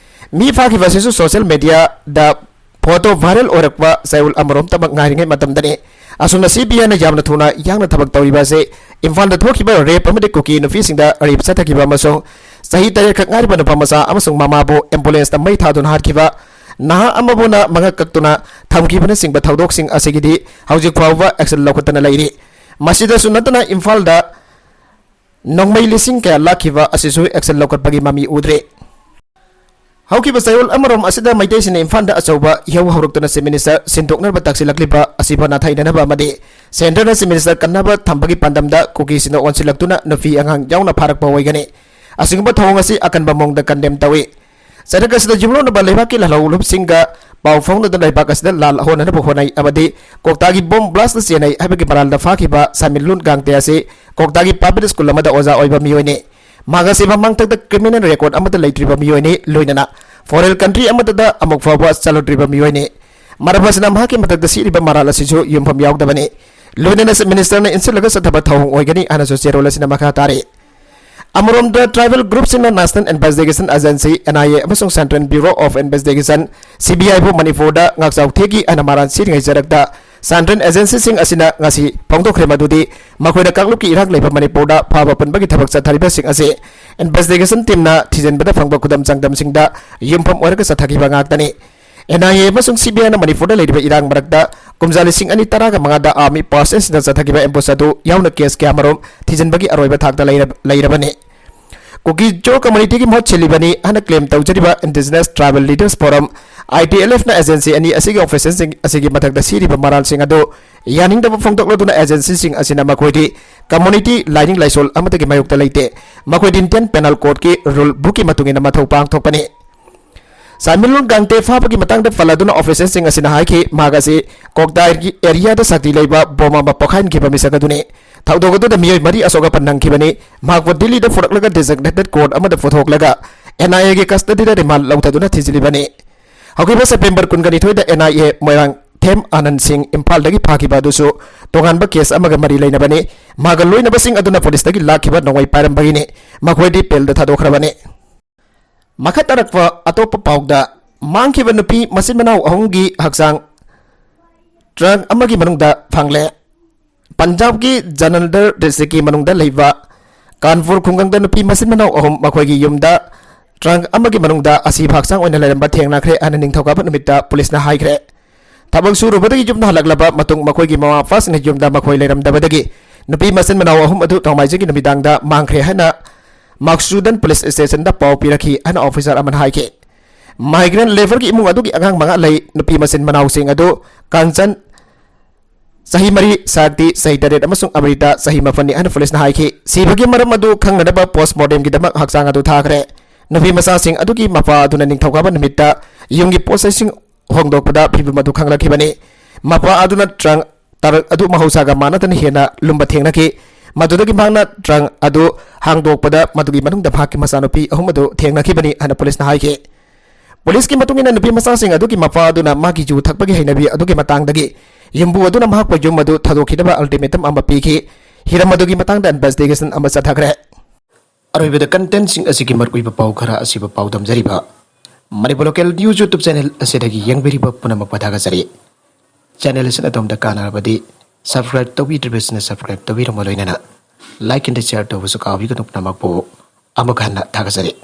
ꯃꯤ ꯐꯥꯈꯤꯕ ꯑꯁꯤꯁꯨ ꯁꯣꯁꯤꯌꯦꯜ ꯃꯦꯗꯤꯌꯥꯗ ꯐꯣꯇꯣ ꯚꯥꯏꯔꯦꯜ ꯑꯣꯏꯔꯛꯄ ꯆꯌꯣꯜ ꯑꯃꯔꯣꯝꯇꯃꯛ ꯉꯥꯏꯔꯤꯉꯩ ꯃꯇꯝꯗꯅꯤ꯫ ꯑꯁꯨꯝꯅ ꯁꯤ ꯕꯤ ꯑꯥꯏꯅ ꯌꯥꯝꯅ ꯊꯨꯅ ꯌꯥꯡꯅ ꯊꯕꯛ ꯇꯧꯔꯤꯕ ꯑꯁꯤ ꯏꯝꯐꯥꯜꯗ ꯊꯣꯛꯈꯤꯕ ꯔꯦꯞ ꯑꯃꯗꯤ ꯀꯨꯀꯤ ꯅꯨꯄꯤꯁꯤꯡꯗ ꯔꯦꯞ ꯆꯠꯊꯈꯤꯕ ꯑꯃꯁꯨꯡ ꯆꯍꯤ ꯇꯔꯦꯠꯈꯛ ꯉꯥꯏꯔꯤꯕ ꯅꯨꯄꯥ ꯃꯆꯥ ꯑꯃꯁꯨꯡ ꯃꯃꯥꯕꯨ ꯑꯦꯝꯕꯨꯂꯦꯟꯁꯇ ꯃꯩ ꯊꯥꯗꯨꯅ ꯍꯥꯠꯈꯤꯕ ꯅꯍꯥ ꯑꯃꯕꯨꯅ ꯃꯉꯛ ꯀꯛꯇꯨꯅ ꯊꯝꯈꯤꯕꯅꯆꯤꯡꯕ ꯊꯧꯗꯣꯛꯁꯤꯡ ꯑꯁꯤꯒꯤꯗꯤ ꯍꯧꯖꯤꯛ ꯐꯥꯎꯕ ꯑꯦꯛꯁꯟ ꯂꯧꯈꯠꯇꯅ ꯂꯩꯔꯤ꯫ ꯃꯁꯤꯗꯁꯨ ꯅꯠꯇꯅ ꯏꯝꯐꯥꯜꯗ ꯅꯣꯡꯃꯩ ꯂꯤꯁꯤꯡ ꯀꯌꯥ ꯂꯥꯛꯈꯤꯕ ꯑꯁꯤꯁꯨ ꯑꯦꯛꯁꯟ ꯂꯧꯈꯠꯄꯒꯤ ꯃꯃꯤ ꯎꯗ꯭ꯔꯤ꯫ ꯍꯧꯈꯤꯕ ꯆꯌꯣꯜ ꯑꯃꯔꯣꯝ ꯑꯁꯤꯗ ꯃꯩꯇꯩꯁꯤꯡꯅ ꯏꯝꯐꯥꯜꯗ ꯑꯆꯧꯕ ꯏꯍꯧ ꯍꯧꯔꯛꯇꯨꯅ ꯆꯤꯐ ꯃꯤꯅꯤꯁꯇꯔ ꯁꯤꯟꯗꯣꯛꯅꯕ ꯇꯛꯁꯤꯜꯂꯛꯂꯤꯕ ꯑꯁꯤꯕꯨ ꯅꯥꯊꯩꯅꯅꯕ ꯑꯃꯗꯤ ꯁꯦꯟꯇꯔꯅ ꯆꯤꯐ ꯃꯤꯅꯤꯁꯇꯔ ꯀꯟꯅꯕ ꯊꯝꯕꯒꯤ ꯄꯥꯟꯗꯝꯗ ꯀꯨꯀꯤꯁꯤꯡꯅ ꯑꯣꯟꯁꯤꯜꯂꯛꯇꯨꯅ ꯅꯨꯄꯤ ꯑꯉꯥꯡ ꯌꯥꯎꯅ ꯐꯥꯔꯛꯄ ꯑꯣꯏꯒꯅꯤ꯫ ꯑꯁꯤꯒꯨꯝꯕ ꯊꯧꯑꯣꯡ ꯑꯁꯤ ꯑꯀꯟꯕ ꯃꯑꯣꯡꯗ ꯀꯟꯗꯦꯝ ꯇꯧꯏ꯫ ꯆꯩꯔꯛ ꯑꯁꯤꯗ ꯌꯨꯝꯂꯣꯟꯅꯕ ꯂꯩꯕꯥꯛꯀꯤ ꯂꯥꯜꯍꯧꯂꯨꯞꯁꯤꯡꯒ ꯄꯥꯎ ꯐꯥꯎꯅꯗꯨꯅ ꯂꯩꯕꯥꯛ ꯑꯁꯤꯗ ꯂꯥꯜ ꯍꯧꯍꯟꯅꯕ ꯍꯣꯠꯅꯩ ꯑꯃꯗꯤ ꯀꯣꯛꯇꯥꯒꯤ ꯕꯣꯝ ꯕ꯭ꯂꯥꯁꯇ ꯆꯦꯟꯅꯩ ꯍꯥꯏꯕꯒꯤ ꯃꯔꯥꯜꯗ ꯐꯥꯈꯤꯕ ꯁꯥꯃꯤꯜꯂꯨꯟ ꯒꯥꯡꯇꯦ ꯑꯁꯤ ꯀꯣꯛꯇꯥꯒꯤ ꯄ꯭ꯔꯥꯏꯚꯦꯠ ꯁ꯭ꯀꯨꯜ ꯑꯃꯗ ꯑꯣꯖꯥ ꯑꯣꯏꯕ ꯃꯤꯑꯣꯏꯅꯤ꯫ ꯃꯍꯥꯛ ꯑꯁꯤ ꯃꯃꯥꯡꯊꯛꯇ ꯀ꯭ꯔꯤꯃꯤꯅꯦꯜ ꯔꯦꯀꯣꯔꯗ ꯑꯃꯠꯇ ꯂꯩꯇ꯭ꯔꯤꯕ ꯃꯤꯑꯣꯏꯅꯤ, ꯂꯣꯏꯅꯅ ꯐꯣꯔꯦꯟ ꯀꯟꯇ꯭ꯔꯤ ꯑꯃꯠꯇꯗ ꯑꯃꯨꯛ ꯐꯥꯎꯕ ꯆꯠꯂꯨꯗ꯭ꯔꯤꯕ ꯃꯤꯑꯣꯏꯅꯤ꯫ ꯃꯔꯝ ꯑꯁꯤꯅ ꯃꯍꯥꯛꯀꯤ ꯃꯊꯛꯇ ꯁꯤꯔꯤꯕ ꯃꯔꯥꯜ ꯑꯁꯤꯁꯨ ꯌꯨꯝꯐꯝ ꯌꯥꯎꯗꯕꯅꯤ꯫ ꯂꯣꯏꯅꯅ ꯆꯤꯐ ꯃꯤꯅꯤꯁꯇꯔꯅ ꯏꯟꯁꯤꯜꯂꯒ ꯆꯠꯊꯕ ꯊꯧꯑꯣꯡ ꯑꯣꯏꯒꯅꯤ ꯍꯥꯏꯅꯁꯨ ꯆꯦꯔꯣꯜ ꯑꯁꯤꯅ ꯃꯈꯥ ꯇꯥꯔꯤ꯫ ꯑꯃꯔꯣꯝꯗ, tribal ꯒ꯭ꯔꯨꯞꯁꯤꯡꯅ National Investigation Agency, N I A, ꯑꯃꯁꯨꯡ Central Bureau of Investigation, C B I, ꯕꯨ ꯃꯅꯤꯄꯨꯔꯗ ꯉꯥꯛꯆꯥꯎ ꯊꯦꯛꯏ ꯍꯥꯏꯅ ꯃꯔꯥꯜ ꯁꯤꯔꯤꯉꯩ ꯆꯔꯛꯇ ꯁꯦꯟꯇ꯭ꯔꯦꯜ ꯑꯦꯖꯦꯟꯁꯤꯁꯤꯡ ꯑꯁꯤꯅ ꯉꯁꯤ ꯐꯣꯡꯗꯣꯛꯈ꯭ꯔꯦ ꯃꯗꯨꯗꯤ ꯃꯈꯣꯏꯅ ꯀꯥꯡꯂꯨꯞꯀꯤ ꯏꯔꯥꯡ ꯂꯩꯕ ꯃꯅꯤꯄꯨꯔꯗ ꯐꯥꯕ ꯄꯨꯟꯕꯒꯤ ꯊꯕꯛ ꯆꯠꯊꯔꯤꯕꯁꯤꯡ ꯑꯁꯤ ꯏꯟꯚꯦꯁꯇꯤꯒꯦꯁꯟ ꯇꯤꯝꯅ ꯊꯤꯖꯤꯟꯕꯗ ꯐꯪꯕ ꯈꯨꯗꯝ ꯆꯥꯡꯗꯝꯁꯤꯡꯗ ꯌꯨꯝꯐꯝ ꯑꯣꯏꯔꯒ ꯆꯠꯊꯈꯤꯕ ꯉꯥꯛꯇꯅꯤ꯫ N I A ꯑꯃꯁꯨꯡ C B I ꯅ ꯃꯅꯤꯄꯨꯔꯗ ꯂꯩꯔꯤꯕ ꯏꯔꯥꯡ ꯃꯔꯛꯇ ꯀꯨꯝꯖꯥ ꯂꯤꯁꯤꯡ ꯑꯅꯤ ꯇꯔꯥꯒ ꯃꯉꯥꯗ ꯑꯥꯔꯃꯤ ꯄꯥꯔꯁꯟꯁꯤꯡꯅ ꯆꯠꯊꯈꯤꯕ ꯑꯦꯝꯕꯨꯁ ꯑꯗꯨ ꯌꯥꯎꯅ ꯀꯦꯁ ꯀꯌꯥꯃꯔꯨꯝ ꯊꯤꯖꯤꯟꯕꯒꯤ ꯑꯔꯣꯏꯕ ꯊꯥꯛꯇ ꯂꯩꯔꯕ-, ꯂꯩꯔꯕꯅꯤ꯫ ꯀꯨꯀꯤ ꯖꯣ ꯀꯝꯃ꯭ꯌꯨꯅꯤꯇꯤꯒꯤ ꯃꯍꯨꯠ ꯁꯤꯜꯂꯤꯕꯅꯤ ꯍꯥꯏꯅ ꯀ꯭ꯂꯦꯝ ꯇꯧꯖꯔꯤꯕ Indigenous Tribal Leaders Forum, I T L F ꯅ ꯑꯦꯖꯦꯟꯁꯤ ꯑꯅꯤ ꯑꯁꯤꯒꯤ ꯑꯣꯐꯤꯁꯔꯁꯤꯡ ꯑꯁꯤꯒꯤ ꯃꯊꯛꯇ ꯁꯤꯔꯤꯕ ꯃꯔꯥꯜꯁꯤꯡ ꯑꯗꯨ ꯌꯥꯅꯤꯡꯗꯕ ꯐꯣꯡꯗꯣꯛꯂꯗꯨꯅ ꯑꯦꯖꯦꯟꯁꯤꯁꯤꯡ ꯑꯁꯤꯅ ꯃꯈꯣꯏꯗꯤ ꯀꯝꯃ꯭ꯌꯨꯅꯤꯇꯤ ꯂꯥꯏꯅꯤꯡ ꯂꯥꯏꯁꯣꯜ ꯑꯃꯠꯇꯒꯤ ꯃꯥꯌꯣꯛꯇ ꯂꯩꯇꯦ, ꯃꯈꯣꯏꯗꯤ ꯏꯟꯗꯤꯌꯟ ꯄꯦꯅꯦꯜ ꯀꯣꯗꯀꯤ ꯔꯨꯜ ꯕꯨꯛꯀꯤ ꯃꯇꯨꯡ ꯏꯟꯅ ꯃꯊꯧ ꯄꯥꯡꯊꯣꯛꯄꯅꯤ꯫ ꯁꯥꯃꯤꯜꯂꯨꯟ ꯒꯥꯡꯇꯦ ꯐꯥꯕꯒꯤ ꯃꯇꯥꯡꯗ ꯄꯜꯂꯗꯨꯅ ꯑꯣꯐꯤꯁꯔꯁꯤꯡ ꯑꯁꯤꯅ ꯍꯥꯏꯈꯤ, ꯃꯍꯥꯛ ꯑꯁꯤ ꯀꯣꯛꯇꯥ ꯑꯦꯔꯤꯌꯥꯗ ꯁꯛꯇꯤ ꯂꯩꯕ ꯕꯣꯝ ꯑꯃ ꯄꯣꯈꯥꯏꯍꯟꯈꯤꯕ ꯃꯤꯁꯛ ꯑꯗꯨꯅꯤ꯫ ꯊꯧꯗꯣꯛ ꯑꯗꯨꯗ ꯃꯤꯑꯣꯏ ꯃꯔꯤ ꯑꯁꯣꯛ ꯑꯄꯟ ꯅꯪꯈꯤꯕꯅꯤ꯫ ꯃꯍꯥꯛꯄꯨ ꯗꯤꯜꯂꯤꯗ ꯄꯨꯔꯛꯂꯒ ꯗꯤꯖꯤꯒꯅꯦꯇꯦꯗ ꯀꯣꯔꯠ ꯑꯃꯗ ꯄꯨꯊꯣꯛꯂꯒ N I A ꯒꯤ ꯀꯁꯇꯗꯤꯗ ꯔꯤꯃꯥꯟ ꯂꯧꯊꯗꯨꯅ ꯊꯤꯖꯤꯜꯂꯤꯕꯅꯤ꯫ ꯍꯧꯈꯤꯕ ꯁꯦꯞꯇꯦꯝꯕꯔ ꯀꯨꯟꯒ ꯅꯤꯊꯣꯏꯗ N I A ꯃꯣꯏꯔꯥꯡ ꯊꯦꯝ ꯑꯥꯅꯟ ꯁꯤꯡ ꯏꯝꯐꯥꯜꯗꯒꯤ ꯐꯥꯈꯤꯕ ꯑꯗꯨꯁꯨ ꯇꯣꯉꯥꯟꯕ ꯀꯦꯁ ꯑꯃꯒ ꯃꯔꯤ ꯂꯩꯅꯕꯅꯤ꯫ ꯃꯥꯒ ꯂꯣꯏꯅꯕꯁꯤꯡ ꯑꯗꯨꯅ ꯄꯨꯂꯤꯁꯇꯒꯤ ꯂꯥꯛꯈꯤꯕ ꯅꯣꯡꯃꯩ ꯄꯥꯏꯔꯝꯕꯒꯤꯅꯤ꯫ ꯃꯈꯣꯏꯗꯤ ꯕꯦꯜꯗ ꯊꯥꯗꯣꯛꯈ꯭ꯔꯕꯅꯤ꯫ ꯃꯈꯥ ꯇꯥꯔꯛꯄ ꯑꯇꯣꯞꯄ ꯄꯥꯎꯗ, ꯃꯥꯡꯈꯤꯕ ꯅꯨꯄꯤ ꯃꯆꯤꯟ ꯃꯅꯥꯎ ꯑꯍꯨꯝꯒꯤ ꯍꯛꯆꯥꯡ ꯇ꯭ꯔꯪ ꯑꯃꯒꯤ ꯃꯅꯨꯡꯗ ꯐꯪꯂꯦ꯫ ꯄꯟꯖꯥꯕꯀꯤ ꯖꯂꯟꯙꯔ ꯗꯤꯁꯇ꯭ꯔꯤꯛꯀꯤ ꯃꯅꯨꯡꯗ ꯂꯩꯕ ꯀꯥꯟꯄꯨꯔ ꯈꯨꯡꯒꯪꯗ ꯅꯨꯄꯤ ꯃꯆꯤꯟ ꯃꯅꯥꯎ ꯑꯍꯨꯝ ꯃꯈꯣꯏꯒꯤ ꯌꯨꯝꯗ ꯇ꯭ꯔꯪ ꯑꯃꯒꯤ ꯃꯅꯨꯡꯗ ꯑꯁꯤꯕ ꯍꯛꯆꯥꯡ ꯑꯣꯏꯅ ꯂꯩꯔꯝꯕ ꯊꯦꯡꯅꯈ꯭ꯔꯦ ꯍꯥꯏꯅ ꯅꯤꯡꯊꯧꯀꯥꯕ ꯅꯨꯃꯤꯠꯇ ꯄꯨꯂꯤꯁꯅ ꯍꯥꯏꯈ꯭ꯔꯦ꯫ ꯊꯕꯛ ꯁꯨꯔꯨꯕꯗꯒꯤ ꯌꯨꯝꯗ ꯍꯜꯂꯛꯂꯕ ꯃꯇꯨꯡ ꯃꯈꯣꯏꯒꯤ ꯃꯃꯥ ꯃꯄꯥꯁꯤꯡꯅ ꯌꯨꯝꯗ ꯃꯈꯣꯏ ꯂꯩꯔꯝꯗꯕꯗꯒꯤ ꯅꯨꯄꯤ ꯃꯆꯤꯟ ꯃꯅꯥꯎ ꯑꯍꯨꯝ ꯑꯗꯨ ꯅꯣꯡꯃꯥꯏꯖꯤꯡꯒꯤ ꯅꯨꯃꯤꯗꯥꯡꯗ ꯃꯥꯡꯈ꯭ꯔꯦ ꯍꯥꯏꯅ ꯃꯥꯛꯁꯨꯗꯟ ꯄꯨꯂꯤꯁ ꯁ꯭ꯇꯦꯁꯟꯗ ꯄꯥꯎ ꯄꯤꯔꯛꯈꯤ ꯍꯥꯏꯅ ꯑꯣꯐꯤꯁꯥꯔ ꯑꯃꯅ ꯍꯥꯏꯈꯤ꯫ ꯃꯥꯏꯒ꯭ꯔꯦꯟ ꯂꯦꯕꯔꯒꯤ ꯏꯃꯨꯡ ꯑꯗꯨꯒꯤ ꯑꯉꯥꯡ ꯃꯉꯥ ꯂꯩ꯫ ꯅꯨꯄꯤ ꯃꯆꯤꯟ ꯃꯅꯥꯎꯁꯤꯡ ꯑꯗꯨ ꯀꯥꯟꯆꯟ ꯆꯍꯤ ꯃꯔꯤ, ꯁꯥꯛꯇꯤ ꯆꯍꯤ ꯇꯔꯦꯠ ꯑꯃꯁꯨꯡ ꯑꯃ꯭ꯔꯤꯇꯥ ꯆꯍꯤ ꯃꯥꯄꯟꯅꯤ ꯍꯥꯏꯅ ꯄꯨꯂꯤꯁꯅ ꯍꯥꯏꯈꯤ꯫ ꯁꯤꯕꯒꯤ ꯃꯔꯝ ꯑꯗꯨ ꯈꯪꯅꯅꯕ ꯄꯣꯁ꯭ꯠꯃꯣꯔꯇꯦꯝꯒꯤꯗꯃꯛ ꯍꯛꯆꯥꯡ ꯑꯗꯨ ꯊꯥꯈ꯭ꯔꯦ꯫ ꯅꯨꯄꯤ ꯃꯆꯥꯁꯤꯡ ꯑꯗꯨꯒꯤ ꯃꯄꯥ ꯑꯗꯨꯅ ꯅꯤꯡꯊꯧꯀꯥꯕ ꯅꯨꯃꯤꯠꯇ ꯌꯨꯝꯒꯤ ꯄꯣꯠ ꯆꯩꯁꯤꯡ ꯍꯣꯡꯗꯣꯛꯄꯗ ꯐꯤꯕꯝ ꯑꯗꯨ ꯈꯪꯂꯛꯈꯤꯕꯅꯤ꯫ ꯃꯄꯥ ꯑꯗꯨꯅ ꯇ꯭ꯔꯪ ꯇꯔꯛ ꯑꯗꯨ ꯃꯍꯧꯁꯥꯒ ꯃꯥꯟꯅꯗꯅ ꯍꯦꯟꯅ ꯂꯨꯝꯕ ꯊꯦꯡꯅꯈꯤ꯫ ꯃꯗꯨꯗꯒꯤ ꯃꯍꯥꯛꯅ ꯇ꯭ꯔꯪ ꯑꯗꯨ ꯍꯥꯡꯗꯣꯛꯄꯗ ꯃꯗꯨꯒꯤ ꯃꯅꯨꯡꯗ ꯃꯍꯥꯛꯀꯤ ꯃꯆꯥꯅꯨꯄꯤ ꯑꯍꯨꯝ ꯑꯗꯨ ꯊꯦꯡꯅꯈꯤꯕꯅꯤ ꯍꯥꯏꯅ ꯄꯨꯂꯤꯁꯅ ꯍꯥꯏꯈꯤ꯫ ꯄꯨꯂꯤꯁꯀꯤ ꯃꯇꯨꯡ ꯏꯟꯅ, ꯅꯨꯄꯤ ꯃꯆꯥꯁꯤꯡ ꯑꯗꯨꯒꯤ ꯃꯄꯥ ꯑꯗꯨꯅ ꯃꯍꯥꯛꯀꯤ ꯌꯨ ꯊꯛꯄꯒꯤ ꯍꯩꯅꯕꯤ ꯑꯗꯨꯒꯤ ꯃꯇꯥꯡꯗꯒꯤ ꯌꯨꯝꯕꯨ ꯑꯗꯨꯅ ꯃꯍꯥꯛꯄꯨ ꯌꯨꯝ ꯑꯗꯨ ꯊꯥꯗꯣꯛꯈꯤꯅꯕ ꯑꯜꯇꯤꯃꯦꯇꯝ ꯑꯃ ꯄꯤꯈꯤ꯫ ꯍꯤꯔꯝ ꯑꯗꯨꯒꯤ ꯃꯇꯥꯡꯗ ꯏꯟꯚꯦꯁꯇꯤꯒꯦꯁꯟ ꯑꯃ ꯆꯠꯊꯈ꯭ꯔꯦ꯫ ꯑꯔꯣꯏꯕꯗ ꯀꯟꯇꯦꯟꯁꯤꯡ ꯑꯁꯤꯒꯤ ꯃꯔꯨꯑꯣꯏꯕ ꯄꯥꯎ ꯈꯔ ꯑꯁꯤꯕꯨ ꯄꯥꯎꯗꯝꯖꯔꯤꯕ Manipur local news YouTube channel ꯑꯁꯤꯗꯒꯤ ꯌꯦꯡꯕꯤꯔꯤꯕ ꯄꯨꯝꯅꯃꯛꯄꯨ ꯊꯥꯒꯠꯆꯔꯤ꯫ ꯆꯦꯅꯦꯜ ꯑꯁꯤꯅ ꯑꯗꯣꯝꯗ ꯀꯥꯟꯅꯔꯕꯗꯤ ꯁꯕꯁꯀ꯭ꯔꯥꯏꯕ ꯇꯧꯕꯤꯗ꯭ꯔꯤꯕꯁꯤꯡꯅ ꯁꯕꯁꯀ꯭ꯔꯥꯏꯕ ꯇꯧꯕꯤꯔꯝꯕ ꯂꯣꯏꯅꯅ ꯂꯥꯏꯛ ꯑꯦꯟ ꯁꯤꯌꯔ ꯇꯧꯕꯁꯨ ꯀꯥꯎꯕꯤꯒꯅꯨ꯫ ꯄꯨꯝꯅꯃꯛꯄꯨ ꯑꯃꯨꯛ ꯍꯟꯅ ꯊꯥꯒꯠꯆꯔꯤ꯫